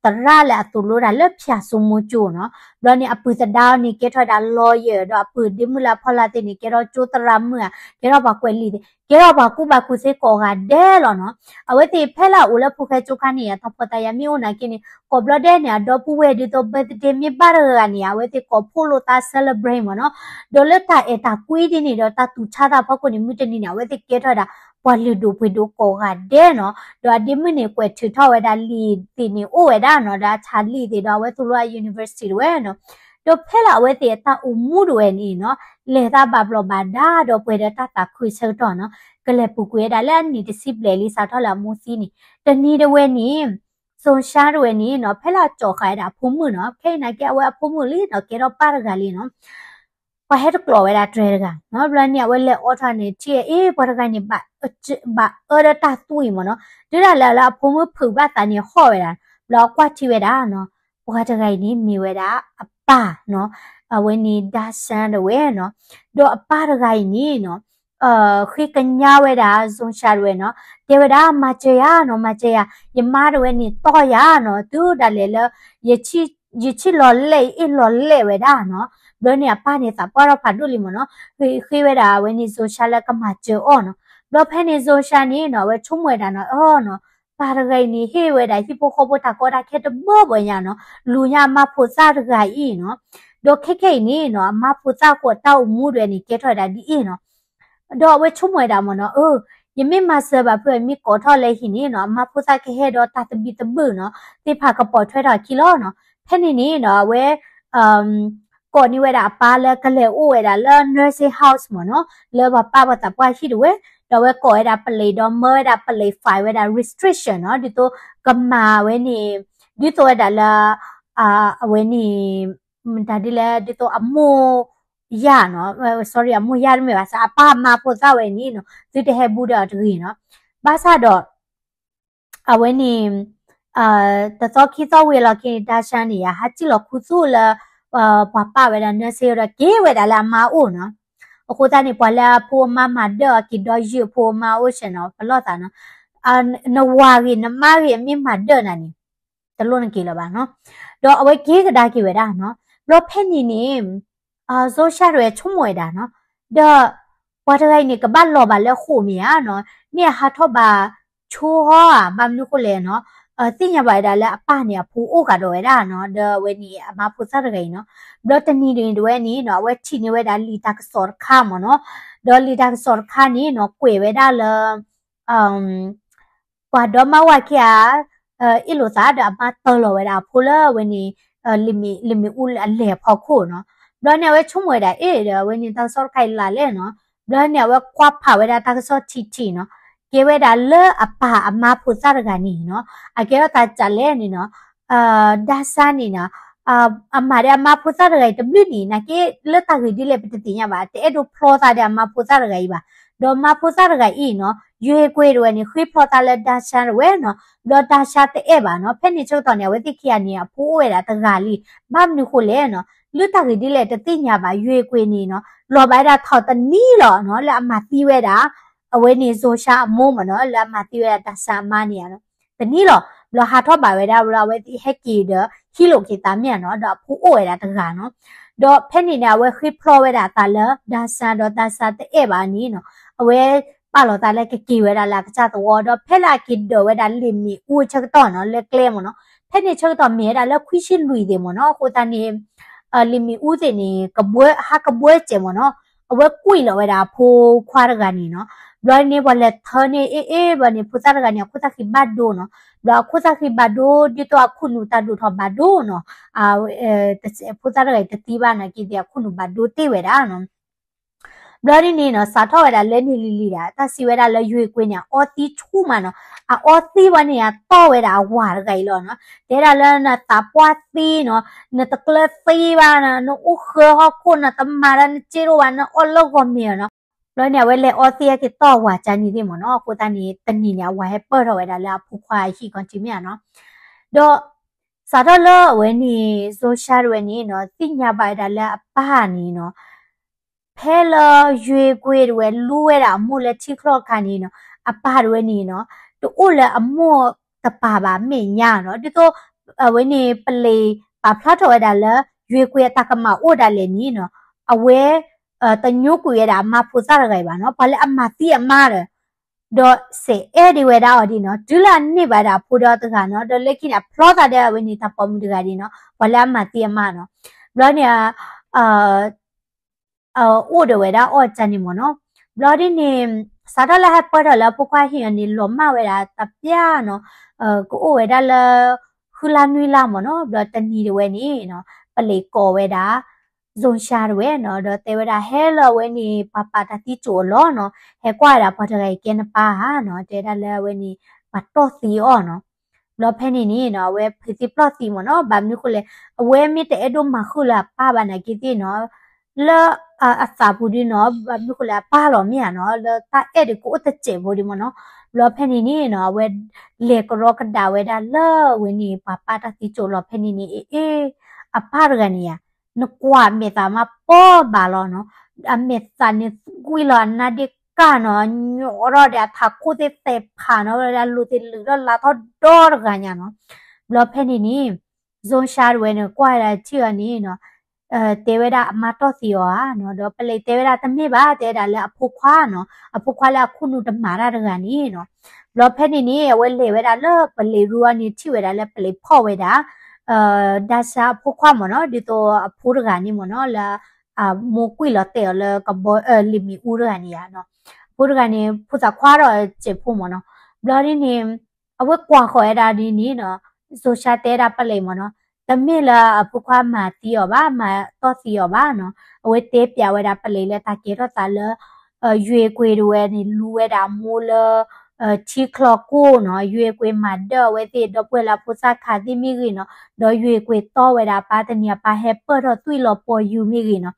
သရၣ်လၢအသိၣ်လိတၢ်လၢဖၠၣ်စိမိၤကၠိနီၤ, ဘျီန့ၣ် အပုၢ်သဒါန့ၣ် ကဲထီၣ်ဝဲဒၣ် lawyer ဒီးအပုၢ်ဒ့မုၣ်လၢအဖီလာ်သ့ၣ်န့ၣ် ကဲထီၣ်ကၠိသရၣ်မုၣ်ဧါ, ကဲထီၣ်ပှၤကွဲးလံာ်သ့ၣ်, ကဲထီၣ်ပှၤကူၣ်ဘၣ်ကူၣ်သ့ကိးဂၤဒဲးလီၤနီၤ. အဝဲသ့ၣ်ဖဲလၢအအိၣ်လၢဖိၣ်ဃဲကၠိခါန့ၣ် အတၢ်ဖှီၣ်သးယာ်မ့ၢ်အိၣ်နာ်က့န့ၣ် ကိးဘျီဒဲးန့ၣ် အဒီပုၢ်ဝဲၢ်ဒ်သိး birthday မ့ၢ်ဘၣ်တဂၤဂၤန့ၣ် အဝဲသ့ၣ်ကိးဖှိၣ်လိာ်သး celebrate မ့ၢ်နီၤ, ဒီးလၢတၢ်အဲၣ်တၢ်ကွံဒ်န့ၣ်ဒီးတၢ်တူၢ်ဆါသးဖီခိၣ်န့ၣ် မုၢ်တနံၤန့ၣ် အဝဲသ့ၣ်ကဲထီၣ်ဝဲဒၣ် ပှၤလုၢ်ဒိၣ်ပှ့ၤဒိၣ်ကိးဂၤဒဲးနီၤ, ဒီးအဒ့မုၣ်န့ၣ် ကွဲးထုးထီၣ်ဝဲဒၣ်လံာ်သ့ၣ်န့ၣ်အိၣ်ဝဲဒၣ်နီၤ, ဒီးအဆၣ်လံာ်သ့ၣ်ဒီးအဝဲသိၣ်လိအ university တဝဲနီၤ, ဒီးဖဲလၢအဝဲသ့ၣ်အတၢ်အိၣ်မူတဝဲန့ၣ်နီၤ, လဲၤသးဘၣ်ဘျီးဘၣ်ဒါဒီးပှဲၤဒီးတၢ်သးခုဆၢကတီၢ်နီၤ, ကလဲၤပူၤကွံာ်ဝဲဒၣ်လၢအနံၣ်တဆံဘျဲၣ်လံ စးထီၣ်လၢအမိၢ်သံန့ၣ်, တနံၤတဝဲန့ၣ် Zone Sha တဝဲန့ၣ်နီၤ ဖဲလၢအကၠီၣ်ဃာ်ဝဲဒၣ်အဖိမုၣ်နီၤ, ခဲအံၤနာ်က့အဝဲအဖိမုၣ်လံနီၤ, ကဲထီၣ်ပၢ်တဂၤလံနီၤ ပှၤဟဲတကျိးဝဲဒၣ်တြဲၤတဂၤနီၤ, ဘျီန့ၣ် အဝဲလဲၤအိးထီၣ်န့ၣ် ထံၣ်အ့ၣ် ပှၤတဂၤန့ၣ် ဘၣ်အၢဒီးတၢ်သွံၣ်မ့ၢ်နီၤ, တုၤဒၣ်လဲာ်လၢအဖိမုၣ်ဖုးဘၣ်သးန့ၣ်ဟီၣ်ဝဲဒၣ်, ဘျီအကွၢ်ထံဝဲဒၣ်နီၤ, ပှၤတဂၤအံၤန့ၣ်မ့ၢ်ဝဲဒၣ်အပၢ်နီၤ, အဝဲန့ၣ် Dasha တဝဲနီၤ, ဒီးအပၢ်တဂၤအံၤန့ၣ်နီၤ ဃ့ကညးဝဲဒၣ် Zone Sha တဝဲနီၤ, တဲဝဲဒၣ် မၤစၢၤယၤနီၤ, မၤစၢၤယၤ, ယမါတဝဲန့ၣ်တီၢ်ယၤနီၤ, တုၤဒၣ်လဲာ်လၢ ယဆံၣ်လီၤလဲၣ် ယအ့ၣ်လီၤလဲၣ်ဝဲဒၣ်နီၤ, ဘျီန့ၣ်အပၢ်န့ၣ်သးပှၢ်ထီၣ်ဖးဒိၣ်လံမ့ၢ်နီၤ, ဃ့ဝဲဒၣ်အဝဲန့ၣ် Zone Sha လၢကမၤစၢၤအီၤနီၤ, ဘျီဖဲန့ၣ် Zone Sha န့ၣ်နီၤ အဝဲဆိကမိၣ်ဝဲဒၣ်နီၤ, အၢနီၤ, ပၢ်တဂၤအံၤန့ၣ် ဟ့ၣ်ဝဲဒၣ်ဟံၣ်ဖိဃီဖိတၢ်ကီတၢ်ခဲတဘၢဘၢညါနီၤ, လူၤညါအမါဖိသၣ်တဂၤအံၤနီၤ, ဒီးခဲခဲအံၤန့ၣ်နီၤ အမါဖိသၣ်ဃိးတၢ်အိၣ်မူတဝဲန့ၣ် ကဲထီၣ်ဝဲဒၣ်ဒ်အံၤနီၤ ဒီးအဝဲဆိကမိၣ်ဝဲဒၣ်မ့ၢ်နီၤ, အၢ, ယမ့ၢ်မၤစၢၤဘၣ်ဖုး မ့ၢ်ကိးထီၣ်လၢဟံၣ်န့ၣ်နီၤ အမါဖိသၣ်ကဟဲဒီးတၢ်သဘံၣ်သဘုၣ်နီၤ, သ့ၣ်ဖးကပိာ်ထွဲထီၣ်အခံလီၤနီၤ, ဖဲန့ၣ်န့ၣ်နီၤ အဝဲ ကိးန့ၢ်ဝဲဒၣ်အပၢ်လၢကလဲၤအိၣ်ဝဲဒၣ်လၢ nursing house မ့ၢ်နီၤ, လၢပှၤပၢ်ပှၤသးပှၢ်ဟံၣ်တဝဲ, ဒီးအဝဲကိးဝဲဒၣ်ပလံးဒီးမၢဝဲဒၣ်ပလံး file ဝဲဒၣ် restriction နီၤ, ဒ်သိးကမၤဝဲန့ၣ်, ဒ်သိးဝဲဒၣ်လၢ အဝဲန့ၣ် တၢ်ဒ်လဲၣ် ဒ်သိးအမိၢ်ယၢ်နီၤ, sorry အမိၢ်ယၢ်တမ့ၢ်ဘၣ် အပၢ်အမါဖိသၣ်ဝဲန့ၣ်နီၤ သုတဟဲဘူးဒီးအီၤတဂ့ၤနီၤ, ဘၣ်ဆၣ်ဒီး အဝဲန့ၣ် တသီခံသီဝံၤအလီၢ်ခံန့ၣ် Dasha န့ၣ်ယါ ဟးစံၣ်လီၤခူသူၣ်လၢ ပှၤပာ်ဝဲဒၣ် nursing ဒီးက့ၤဝဲဒၣ်လၢအမါအိၣ်နီၤ, အဃိသတးန့ၣ် ပှၤလၢအဖိအမါမၤဒၢၣ်အီၤက့ၤဒီးယုၢ်အဖိအမါအိၣ်စဲနီၤ ပလီၢ်သးနီၤ, နဝၤဂ့ၤ နမါဂ့ၤ မ့ၢ်မၤဒၢၣ်နၤန့ၣ် တလိၣ်နက့ၤလၢၤဘၣ်နီၤ, ဒီးအဝဲက့ၤကဒါက့ၤဝဲဒၣ်နီၤ, ဘျီဖဲန့ၣ်န့ၣ် Zone Sha တဝဲဆိကမိၣ်ဝဲဒၣ်နီၤ, ဒီး ပှၤတဂၤအံၤန့ၣ် ကဘၣ်လီၤဘၣ်လၢဃိာ်မ့ၢ်ဧါနီၤ, မ့ၢ်အဟးထီၣ်ဘၣ်ဆိဟီဧါ, ဘၣ်မနုၤဃိလဲၣ်နီၤ, သ့ၣ်ညါဘၣ်ဝဲဒၣ်လၢအပၢ်န့ၣ် အဖိအိၣ်ကဒီးဝဲဒၣ်နီၤ, ဒီးအဝဲန့ၣ်အမါဖိသၣ်တဂၤအံၤနီၤ, ဘျီတနံၤတနံၤတဝဲန့ၣ်နီၤ အဝဲထံၣ်န့ၢ်ဝဲဒၣ်လံာ်တၢ်ကစီၣ်တခါမ့ၢ်နီၤ, ဒီးလံာ်တၢ်ကစီၣ်တခါန့ၣ်နီၤ ကွဲးဝဲဒၣ်လၢ ပှၤဒီမါဝၤခံဂၤ အ့ၣ်လိာ်သးဒီးအမါတၢၢ်လီၤဝဲဒၣ်အဖိလၢအဝဲန့ၣ် လံာ်မ့ၣ်အူအလဲၢ်အဖီခိၣ်နီၤ, ဘျီန့ၣ် အဝဲဆိကမိၣ်ဝဲဒၣ် အ့ၣ် ဒီးအဝဲန့ၣ်တၢ်ကစီၣ်တခါအံၤလၢ်လဲၣ်နီၤ, ဘျီန့ၣ် အဝဲကွၢ်ဖးဝဲဒၣ်တၢ်ကစီၣ်ထံၣ်ထံၣ်နီၤ, ကဲဝဲဒၣ်လၢအပၢ်အမါဖိသၣ်တဂၤန့ၣ်နီၤ, အကဲထီၣ်သးဒ်လဲၣ်န့ၣ်နီၤ, Dasha န့ၣ်နီၤ အမၤဒီးအမါဖိသၣ်တဂၤအံၤတဘျုးနံၣ် နာ်က့လၢတၢ်ဂ့ၢ်ဒ်လဲၣ်ပတသ့ၣ်ညါဘၣ်, တအဲၣ်ဒိးဖျီသးဒီးအမါဖိသၣ်တဂၤအံၤဘၣ်, ဒီးမါဖိသၣ်တဂၤအံၤနီၤ ယွ့ကွ့တဝဲန့ၣ် ဃ့ဖျီသးလၢ Dasha တဝဲနီၤ, ဒီး Dasha တအဲၣ်ဘၣ်နီၤ, ဖဲန့ၣ်ဆၢကတီၢ်န့ၣ် အဝဲသ့ၣ်ခံဂၤန့ၣ် အဖိအိၣ်ဝဲဒၣ်တဂၤလံ, ဘၣ်မနုၤဃိလဲၣ်နီၤ, လၢတၢ်ဂ့ၢ်ဒ်လဲၣ်တသ့ၣ်ညါဘၣ်, ယွ့ကွ့န့ၣ်နီၤ လီၤဘၣ်ဝဲဒၣ်ထီၣ်တနံၤလီၤနီၤ လၢအမၤသံဝဲဒၣ် အဝဲန့ၣ် Zone Sha အမိၢ်မ့ၢ်နီၤ, လၢအမၤသံဝဲဒၣ် Dasha အမါန့ၣ်နီၤ, တနံၤလီၤ, ဘျီဟးထီၣ်ဘၣ်ဝဲဒၣ် ဘျီအဝဲသ့ၣ်ဟဲက့ၤဒီး ဟံးလိာ်က့ၤသးမ့ၢ်နီၤ, ဒီးအဖိအိၣ်ဝဲဒၣ်တဂၤနီၤ, ဒီးဖဲန့ၣ်န့ၣ် အဝဲဃ့ဖျီဝဲဒၣ်အသးလၢ Dasha ဒီး Dasha တအဲၣ်ဘၣ်န့ၣ်နီၤ, အဝဲပာ်လီၤသးလၢကက့ၤဝဲဒၣ်လၢအကစၢ်သဝီ, ဒီးဖဲလၢအက့ၤဒၢးဝဲဒၣ်လံာ်မ့ၣ်အူဆၢကတီၢ်နီၤ လၢကျဲမ့ၢ်နီၤ, ဖဲန့ၣ်ဆၢကတီၢ်မ့ၢ်ဝဲဒၣ်လၢခွံဆံလွံၢ်သ့ၣ်မ့ၢ်နီၤ, အဃိသတးန့ၣ် လံာ်မ့ၣ်အူသ့ၣ်န့ၣ် ကဘှၢ ဟးကဘှၢစဲးမ့ၢ်နီၤ, အဝဲကွံာ်လီၤဝဲဒၣ်အဖိခွါတဂၤန့ၣ်နီၤ, ဘျီန့ၣ်ပှၤလဲၤထၢန့ၢ်အ့ၣ်အ့ၣ်ဘျီန့ၣ် ဖိသၣ်တဂၤန့ၣ် အခိၣ်သၣ်ဃံဘၣ်ဒိနီၤ, ဘျီအခိၣ်သၣ်ဃံဘၣ်ဒိ ဒ်သိးအခိၣ်နူာ်တၢ်ဒိၣ်ထီၣ်ဘၣ်ဒိနီၤ, ဖိသၣ်တဂၤအံၤတသံဘၣ်နာ်က့သ့ၣ် အခိၣ်နူာ်ဘၣ်ဒိတ့ၢ်ဝဲဒၣ်နီၤ ဘျီဒ်န့ၣ်နီၤ စးထီၣ်ဝဲဒၣ်လၢန့ၣ်လံၤလံၤဒၣ် တၢ်စံးဝဲဒၣ်လၢယွ့ကွ့န့ၣ် အအီသံဆူၣ်မးနီၤ, အအီသံဝဲန့ၣ် အတီၢ်ဝဲဒၣ်အဝၤတဂၤအံၤလီၤနီၤ, တဲဒၣ်လၢနသးပှၢ်သံနီၤ, နတကျၢၤသံဘၣ်နီၤ, နအိၣ်ဃၢဟီၣ်ခိၣ် နတမၤဒီးနစ့တအိၣ်ဘၣ် နအီၣ်လၢဂီၤမ့ၢ်နီၤ ဘျီန့ၣ် အဝဲလဲၤအီသံးအက့ၤတီၢ်အဝၤကန့ၣ်သ့ၣ်မ့ၢ်နီၤ. အဃိသတးန့ၣ် တနံၤန့ၣ် အဝၤဟဲပၢၢ်ထီၣ်ဝဲဒၣ်လၢအဖိခွါအဟံၣ်ခီၣ်ထံးမ့ၢ်ဧါနီၤ. ဒီး စးထီၣ်လၢအဝဲန့ၣ် Zhou Sha တဝဲန့ၣ်နီၤ သ့ၣ်ညါဘၣ်ဝဲဒၣ်လၢအပၢ်န့ၣ်နီၤ ဖဲလၢယွ့ကွ့တဝဲလူဝဲဒၣ်အမိၢ်လၢထံချီအခါန့ၣ်နီၤ အပၢ်တဝဲန့ၣ်နီၤ တအိၣ်လၢအမိၢ်တပၤဘၣ်အမဲာ်ညါနီၤ. ဒ်သိး အဝဲန့ၣ် ပလံးပာ်ဖျါထီၣ်ဝဲဒၣ်လၢ ယွ့ကွ့အတၢ်ကမၣ်အိၣ်ဒၣ်လဲာ်န့ၣ်နီၤ အဝဲ တညိကွံာ်ဝဲဒၣ်အမါဖိသၣ်တဂၤအံၤဘၣ်နီၤ. ပှၤလၢအမၤသံအမါဒီး ဒီးစဲးအဲၣ်ဒံးဝဲဒၣ်အီၤဒ်နီၤ တုၤလၢအန့ၢ်ဘၣ်ဝဲဒၣ်အဖိဒီတဂၤနီၤ ဒီးလၢခံန့ၣ် အဖျီသးဒီးအဝဲန့ၣ်တၢ်ပိာ်မုၣ်တဂၤဒ်နီၤ ပှၤလၢအမၤသံအမါနီၤ. ဘျီန့ၣ် အိၣ်ဒီးဝဲဒၣ်အီၣ်ကန့ၣ်မ့ၢ်နီၤ. ဘျီဒ်န့ၣ် စးထီၣ်လၢဟဲပၢၢ်ထီၣ်လၢအဖိခွါဟံၣ်အီၤန့ၣ် လီၤမၢ်ဝဲဒၣ်တပျၢ်နီၤ ကအိၣ်ဝဲဒၣ်လၢ ဃုလါနွံလါမ့ၢ်နီၤ. ဘျီတနံၤတဝဲန့ၣ်နီၤ ပလံးကိးဝဲဒၣ် Zhou Sha တဝဲနီၤ ဒီးတဲဝဲဒၣ် ဟဲလၢအဝဲန့ၣ် ပှၤပာ်တၢ်သံကၠိၣ်အလီၢ်နီၤ ဟဲကွၢ်ဝဲဒၣ်ပှၤတဂၤအံၤကဲနပၢ်ဧါနီၤ တဲဒၣ်လၢအဝဲန့ၣ် ပှၤတီၢ်သံအီၤနီၤ. ဘျီဖဲန့ၣ်န့ၣ်နီၤ အဝဲဖုးသံပျီၢ်သံမ့ၢ်နီၤ ဘၣ်မနုၤဃိလဲၣ် အဝဲမ့ၢ်တအဲၣ်ဒိးမၤဃုာ်လၢအပၢ်ဘၣ်နာ်က့သ့ၣ်နီၤ လၢအသးပူၤဒ်နီၤ ဘၣ်မနုၤဃိလဲၣ် အပၢ်လီၤမ့ၢ်ဧါနီၤ လၢတၢ်အဲၣ်ဒိးကအိၣ်တစဲးဖိဒ်မ့ၢ်နီၤ. ဘျီဖဲန့ၣ်န့ၣ်နီၤ အဝဲလဲၤကရီကဒါဝဲဒၣ်လၢအဝဲန့ၣ် ပှၤပာ်တၢ်သံကၠိၣ်လီၢ်ဖဲန့ၣ်န့ၣ် အ့ အ့ အပၢ်တဂၤန့ၣ်ဧါ နကွၢ်မဲာ်သးမးပီဘၣ်လီၤနီၤ. အမဲာ်သးန့ၣ်ကွံာ်လီၤအနါဒ့ကၢ်နီၤ ညီထီၣ်ဒီးအထးခိၣ်သ့ၣ်သဲးဖးနီၤ ဝဲဒၣ်လိၤသ့ၣ်လုာ်ထီၣ်လါထီၣ်ဒီတဂၤညါနီၤ. ဘျီဖဲန့ၣ်န့ၣ် Zhou Sha တဝဲန့ၣ် ကွၢ်ဝဲဒၣ်ထံၣ်အီၤန့ၣ်နီၤ တဲဝဲဒၣ်အမါတီၢ်သံအီၤဧါနီၤ ဒီးပလံးတဲဝဲဒၣ်တမ့ၢ်ဘၣ် တဲဝဲဒၣ်လၢအဖိခွါနီၤ အဖိခွါလၢအခိၣ်နူာ်တမၤတၢ်တဂၤန့ၣ်နီၤ. ဘျီဖဲန့ၣ်န့ၣ် အဝဲလဲၤဝဲဒၣ်လၢပလံးရူအီၤန့ၣ် ထံၣ်ဝဲဒၣ်လၢပလံးဖီၣ်ဝဲဒၣ် Dasha အဖိခွါမ့ၢ်နီၤ ဒ်သိးအဖိတဂၤန့ၣ်မ့ၢ်နီၤ လၢ အမိၢ်ကွံာ်လီၤတဲာ်အီၤလၢကဘီ လံာ်မ့ၣ်အူတဂၤန့ၣ်ဧါနီၤ. အဖိတဂၤန့ၣ် ဖိသၣ်ခွါဒီးစဲးဖိမ့ၢ်နီၤ. ဘျီဒ်န့ၣ် အဝဲကွၢ်ဃီၤဝဲဒၣ်ဒ်န့ၣ်နီၤ Zhou Sha တဲဒၣ်ပလံးမ့ၢ်နီၤ တမ့ၢ်လၢအဖိခွါမၤသံအီၤဘၣ် မၤတီၢ်သံအီၤဘၣ်နီၤ. အဝဲတဲပျးဝဲဒၣ်ပလံးလၢတၢ်ကဲထီၣ်သးလၢ ယွ့ကွ့တဝဲန့ၣ် လူဝဲဒၣ်အမိၢ်လၢ ထံချီကိၢ်နီၤ ယွ့ကွ့မၤဒၢၣ်အဝဲသ့ၣ် ဒီပုၢ်ဝဲၢ်လၢအဖိသၣ်ခးသ့ၣ်မ့ၢ်ဂ့ၤနီၤ ဒီးယွ့ကွ့တီၢ်ဝဲဒၣ်အပၢ်တနံၤအပၢ်ဟဲပၢၢ်ထီၣ်သွံၣ်လီၤပီၤယူၤမ့ၢ်ဂ့ၤနီၤ.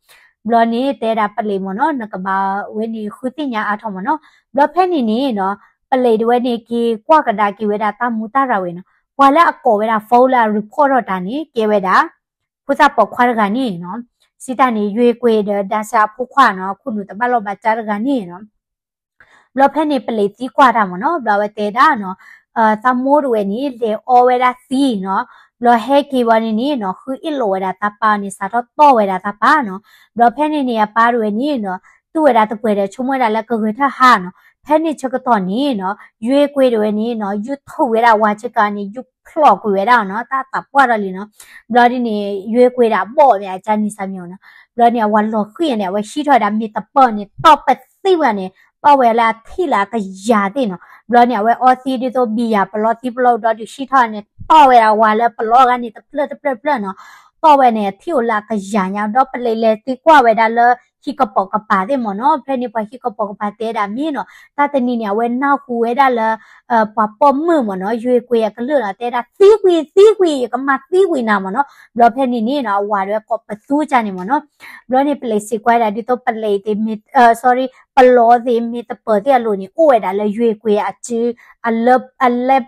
ဘျီန့ၣ် တဲဒၣ်ပလံးမ့ၢ်နီၤ နကဘၣ်ဝဲန့ၣ်ဃုသ့ၣ်ညါအါထီၣ်မ့ၢ်နီၤ. ဘျီဖဲန့ၣ်န့ၣ်နီၤ ပလံးတဝဲန့ၣ် က့ၤကွၢ်ကဒါက့ၤဝဲဒၣ်တၢ်မူတၢ်ရၤဝဲနီၤ ပှၤလၢအကိးဝဲဒၣ် phone လၢအ report ထီၣ်တၢ်န့ၣ် ကဲဝဲဒၣ် ဖိသၣ်ပိာ်ခွါတဂၤန့ၣ်နီၤ စံးတၢ်န့ၣ် ယွ့ကွ့ဒီး Dasha အဖိခွါနီၤ အခိၣ်နူာ်တဘၣ်လီၢ်ဘၣ်စးတဂၤန့ၣ်နီၤ. ဘျီဖဲန့ၣ် ပလံးသံကွၢ်တၢ်မ့ၢ်နီၤ ဘျီအဝဲတဲဒၣ်နီၤ သးမိၢ်တဝဲန့ၣ် လဲၤအီဝဲဒၣ်သံနီၤ ဘျီဟဲက့ၤဝံၤန့ၣ်န့ၣ်နီၤ ဃုအ့ၣ်လိာ်ဝဲဒၣ်သးပၢ်န့ၣ် စးထီၣ်တီၢ်ဝဲဒၣ်သးပၢ်နီၤ. ဘျီဖဲန့ၣ်န့ၣ် အပၢ်တဝဲန့ၣ်နီၤ တူၢ်ဝဲဒၣ်တပှဲၤဒီး ဆိကမိၣ်ဝဲဒၣ်လၢကဂဲၤထၢၣ်ဟါနီၤ. ဖဲန့ၣ်ဆၢကတီၢ်န့ၣ်နီၤ ယွ့ကွ့တဝဲန့ၣ်နီၤ ယူၢ်ထူၣ်ဝဲဒၣ်ဝၤဆ့ကၤန့ၣ် ယူၢ်ဖျိးကွံာ်ဝဲဒၣ်နီၤ တၢ်သးပှၢ်ထီၣ်လံနီၤ. ဘျီဒ်န့ၣ် ယွ့ကွ့ဒၣ်ဘီၣ်မ့ၢ်အကၢ်နံၤစၢ်မံၤနီၤ. ဘျီန့ၣ် အဝၤလီၤဃံၣ်န့ၣ် အဝဲဟံးထီၣ်ဝဲဒၣ်မ့ၢ်တပၢၢ်န့ၣ် တီၢ်ပသံဝဲန့ၣ် တီၢ်ဝဲလၢအထံၣ်လၢအကယၤသ့ၣ်နီၤ. ဘျီန့ၣ် အဝဲအီသံဒ်သိးဘံယၤပလီသံပလီ ဒီးဒုးဟံးထီၣ်န့ၣ် တီၢ်ဝဲဒၣ်ဝၤလၢပလီအဂၤန့ၣ် တဖျၢၣ်တဖျၢၣ်တဖျၢၣ်နီၤ. တီၢ်ဝဲန့ၣ် အထံၣ်အိၣ်လၢအကယၤညါ ဒီးပလံးလဲၤသံကွၢ်ဝဲဒၣ်လၢ ဟံၣ်ကပိာ်ကပၤသ့ၣ်မ့ၢ်နီၤ. ဖဲန့ၣ်ပှၤဟံၣ်ကပိာ်ကပၤတဲဒၣ်မ့ၢ်နီၤ တၢ်တနံၤန့ၣ် အဝဲနၢ်ဟူဝဲဒၣ်လၢ ပှၤပိာ်မုၣ်မ့ၢ်နီၤ ယွ့ကွ့အကလုၢ်နီၤ တဲဒၣ်သံကွံာ်သံကွံာ် ယကမၤသံကွံာ်နၤမ့ၢ်နီၤ. ဘျီဖဲန့ၣ်န့ၣ်နီၤ အဝၤဒီးကိးပသူကၢ်န့ၣ်မ့ၢ်နီၤ. ဘျီန့ၣ် ပလံးစံးကွၢ်ဒၣ်ဒ်သိးပလံးသ့ၣ်မ့ၢ် sorry ပလီသ့ၣ်မ့ၢ်တပၢၢ်သ့ၣ်အလိၤန့ၣ် အိၣ်ဝဲဒၣ်လၢယွ့ကွ့အစု အလ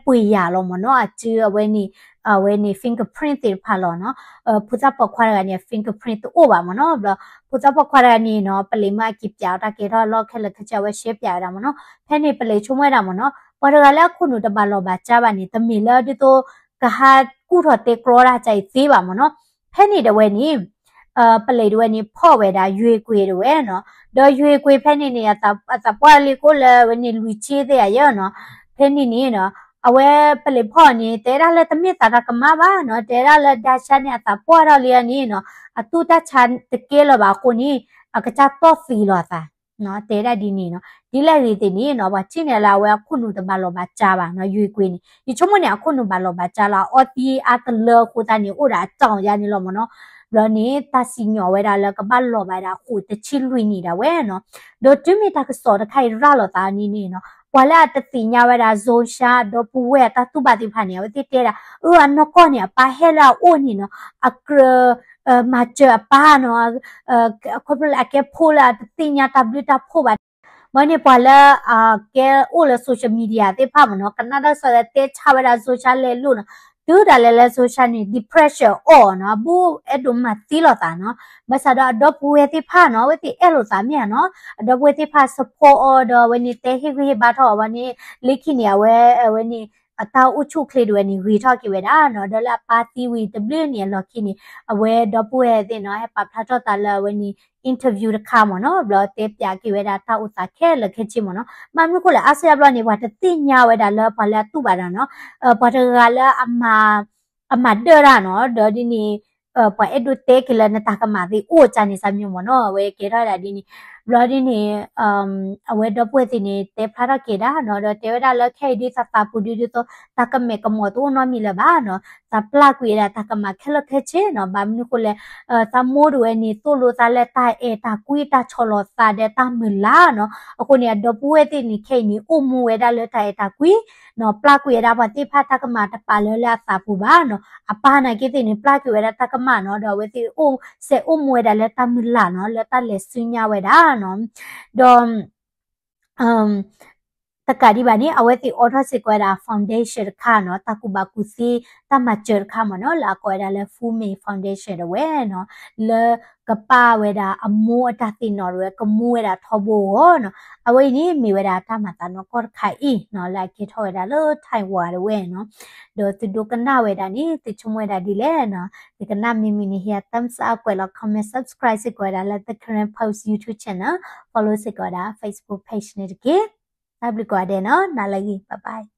ဲပှ့ၤယၤလီၤမ့ၢ်နီၤ အစုအဝဲန့ၣ် အဝဲန့ၣ် fingerprint သ့ၣ်တဖၣ်လီၤနီၤ. ဖိသၣ်ပိာ်ခွါတဂၤန့ၣ် fingerprint တအိၣ်ဘၣ်မ့ၢ်နီၤ. ဘျီ ဖိသၣ်ပိာ်ခွါတဂၤန့ၣ်နီၤ ပလံးမ့ၢ်အက့ၤပျးအီၤတၢ်ကဲထီၣ်အလီၢ်ခဲလၢာ်ခဲဆ့ အဝဲရှဲပျးဝဲဒၣ်မ့ၢ်နီၤ. ဖဲန့ၣ်ပလံးဆိကမိၣ်ဝဲဒၣ်မ့ၢ်နီၤ ပှၤတဂၤလၢအခိၣ်နူာ်တဘၣ်လီၢ်ဘၣ်စးဘၣ်န့ၣ် တမ့ၢ်လၢဒ်သိး ကဟးကူၣ်ထီၣ်တဲကျီတၢ်ကါအံၤသ့ဘၣ်မ့ၢ်နီၤ. ဖဲန့ၣ်တဝဲန့ၣ် ပလံးတဝဲန့ၣ် ဖီၣ်ဝဲဒၣ်ယွ့ကွ့တဝဲနီၤ. ဒီးယွ့ကွ့ဖဲန့ၣ်န့ၣ် အသးပှၢ်လံကိၣ်လၢဝဲန့ၣ်လွံၢ်ဆံသ့ၣ်ယဲနီၤ. ဖဲန့ၣ်န့ၣ်နီၤ အဝဲပလံးဖီၣ်န့ၣ် တဲဒၣ်လၢတမ့ၢ်သးတၢ်ကမၣ်ဘၣ်နီၤ. တဲဒၣ်လၢဒါဆါန့ၣ် အသးပှၢ်ထီၣ်လံန့ၣ်နီၤ အတူၢ်တၢ်ဆါတကဲလၢၤဘၣ်အဃိန့ၣ် အကစၢ်တီၢ်သံလီၤအသး တဲဒၣ်ဒ်န့ၣ်နီၤ. ဒ်လဲၣ်ဂ့ၤသ့ၣ်န့ၣ်နီၤ ပှၤထံၣ်န့ၣ်လၢအဝဲအခိၣ်နူာ်တဘၣ်လီၢ်ဘၣ်စးဘၣ်နီၤ ယွ့ကွ့န့ၣ်. ယဆိကမိၣ်န့ၣ် အခိၣ်နူာ်ဘၣ်လီၢ်ဘၣ်စးလီၤ အအီသံအါတလၢအဃိသတးန့ၣ် အိၣ်ဒီးအကၠီၣ်ယါန့ၣ်လီၤမ့ၢ်နီၤ. ဘျီန့ၣ် တၢ်စံၣ်ညီၣ်ဝဲဒၣ်လၢကဘၣ်လီၢ်ဘၣ်ဒၣ်ဃိးတဆံလွံၢ်နံၣ်ဒၣ်ဝဲနီၤ. ဒီးတုၤမ့ၢ်တၢ်ကစီၣ်တခါအံၤရၤလီၤသးန့ၣ်န့ၣ်နီၤ ပှၤလၢအတသ့ၣ်ညါဝဲဒၣ် Zhou Sha ဒီပုၢ်ဝဲၢ်အတၢ်တူၢ်ဘၣ်သ့ၣ်တဖၣ်န့ၣ် အဝဲသ့ၣ်တဲဒၣ် အၢ အနီၢ်ကီၢ်န့ၣ် အပၢ်ဟဲလၢအအိၣ်န့ၣ်နီၤ အကြၢး မၤစၢၤအပၢ်နီၤ ခီဖျိလၢအကဲဖိလၢအတသ့ၣ်ညါတၢ်ဘျုးတၢ်ဖှိၣ်ဘၣ်န့ၣ် ဘၣ်န့ၣ်ပှၤလၢ ကဲအိၣ်လၢ social media သ့ၣ်တဖၣ်မ့ၢ်နီၤ ကနၣ်တၢ်ကစီၣ်လၢတဲဆါဝဲဒၣ် social လဲၤလိာ်နီၤ တုၤဒၣ်လဲာ်လၢ social န့ၣ် depression အီၣ်နီၤ အဘူးအဲၣ်ဒိးမၤသံလိာ်သးနီၤ ဘၣ်ဆၣ်ဒီးအဒီပုၢ်ဝဲၢ်သ့ၣ်တဖၣ်နီၤ အဝဲသ့ၣ်အဲၣ်လိာ်သးမ့ၢ်ဧါနီၤ အဒီပုၢ်ဝဲၢ်သ့ၣ်တဖၣ် support အီၤဒီးအဝဲန့ၣ်တဲဟ့ၣ်ဂံၢ်ဟ့ၣ်ဘါထီၣ်အီၤဘၣ်န့ၣ် လၢခံန့ၣ် အဝဲ အဝဲန့ၣ် အတၢ်အိၣ်ဆူၣ်အိၣ်ချ့တဝဲန့ၣ် ဂ့ၤထီၣ်က့ၤဝဲဒၣ်နီၤ ဒီးလၢအပၢ်သံဝံၤတဘျုးန့ၣ်အလီၢ်ခံန့ၣ် အဝဲဒီပုၢ်ဝဲၢ်သ့ၣ်နီၤ ဟဲပာ်ဖျါထီၣ်သးလၢအဝဲန့ၣ် interview တခါမ့ၢ်နီၤ ဘျီတဲပၠးက့ၤဝဲဒၣ်တၢ်အိၣ်သးခဲလၢာ်ခဲဆ့မ့ၢ်နီၤ ဘၣ်မနုၤဃိလဲၣ် အါစုအါဘျီန့ၣ် ပှၤတသ့ၣ်ညါဝဲဒၣ်လၢပှၤလၢအတူၢ်ဘၣ်ဒီးနီၤ ပှၤတဂၤလၢ အမၤဒၢၣ်တၢ်နီၤ ဒီးဒ်န့ၣ် ပှၤအဲၣ်ဒိးတဲက့ၤလၢနတၢ်ကမၣ်သ့ၣ်အိၣ်ကန့ၣ် စၢ်မ့ၢ်မ့ၢ်နီၤ အဝဲကဲထီၣ်ဝဲဒၣ်ဒ်န့ၣ် ဘျီဒ်န့ၣ် အဝဲဒီပုၢ်ဝဲၢ်သ့ၣ်န့ၣ် တဲဖျါထီၣ်က့ၤဒၣ်နီၤ ဒီးတဲဝဲဒၣ်လၢခဲအံၤဒ်သိးသးပူၤဒ်သိး တၢ်ကမဲာ်ကမီၤတအိၣ်နီတမံၤလၢၤဘၣ်နီၤ သးပျၢ်ကွံာ်ဝဲဒၣ်တၢ်ကမၣ်ခဲလၢာ်ခဲဆ့နီၤ ဘၣ်မနုၤဃိလဲၣ် သးမိၢ်တဝဲန့ၣ် သိၣ်လိသးလၢတၢ်အဲၣ်တၢ်ကွံ တၢ်ဆီၣ်လီၤသးဒီးတၢ်မုၢ်လၢ်နီၤ အဃိန့ၣ် အဒီပုၢ်ဝဲၢ်သ့ၣ်န့ၣ် ခဲအံၤန့ၣ် အိၣ်မူဝဲဒၣ်လၢတၢ်အဲၣ်တၢ်ကွံ နီၤ ပျၢ်ကွံာ်ဝဲဒၣ်ပှၤသ့ၣ်တဖၣ်တၢ်ကမၣ်တပာ်လၢလၢအသးပူၤဘၣ်နီၤ အပၢ်နာ်က့သ့ၣ်န့ၣ် ပျၢ်ကွံာ်ဝဲဒၣ်တၢ်ကမၣ်နီၤ ဒီးအဝဲသ့ၣ်အိၣ်စဲးအိၣ်မူဝဲဒၣ်လၢတၢ်မုၢ်လၢ်နီၤ လၢတၢ်လဲၤဆူညါဝဲဒၣ်နီၤ ဒီး တကးဒံးဘၣ်န့ၣ် အဝဲသ့ၣ်အိးထီၣ်စ့ၢ်ကီးဝဲဒၣ် foundation တခါနီၤ တၢ်ကူၣ်ဘၣ်ကူၣ်သ့ တၢ်မၤစၢၤတခါမ့ၢ်နီၤ လၢအကိးဝဲဒၣ်လၢ Full Meal Foundation တဝဲနီၤ လၢကပာ်ဝဲဒၣ်အမိၢ်အတၢ်သ့ၣ်နီၣ်တဝဲ ကမူဝဲဒၣ်ထီဘိအဂီၢ်နီၤ အဝဲအံၤန့ၣ် မ့ၢ်ဝဲဒၣ်တၢ်မၤသးနီၢ်ကီၢ်တခါအံၤနီၤ လၢအကဲထီၣ်ဝဲဒၣ်လၢ Taiwan တဝဲနီၤ ဒီးသုဒိကနၣ်ဝဲဒၣ်န့ၣ် သုဆိကမိၣ်ဝဲဒၣ်ဒ်လဲၣ်နီၤ သုကနၣ်မ့ၢ်မုာ်န့ၣ် ဟ့ၣ် thumbs up ကွဲးလီၤ comment subscribe စ့ၢ်ကီးဝဲဒၣ်လၢ The Karen Post YouTube channel follow စ့ၢ်ကီးဝဲဒၣ် Facebook page န့ၣ်တက့ၢ် တၢ်ဘျုးကိးဂၤဒဲးနီၤ နၤလၢအဂ့ၤ bye bye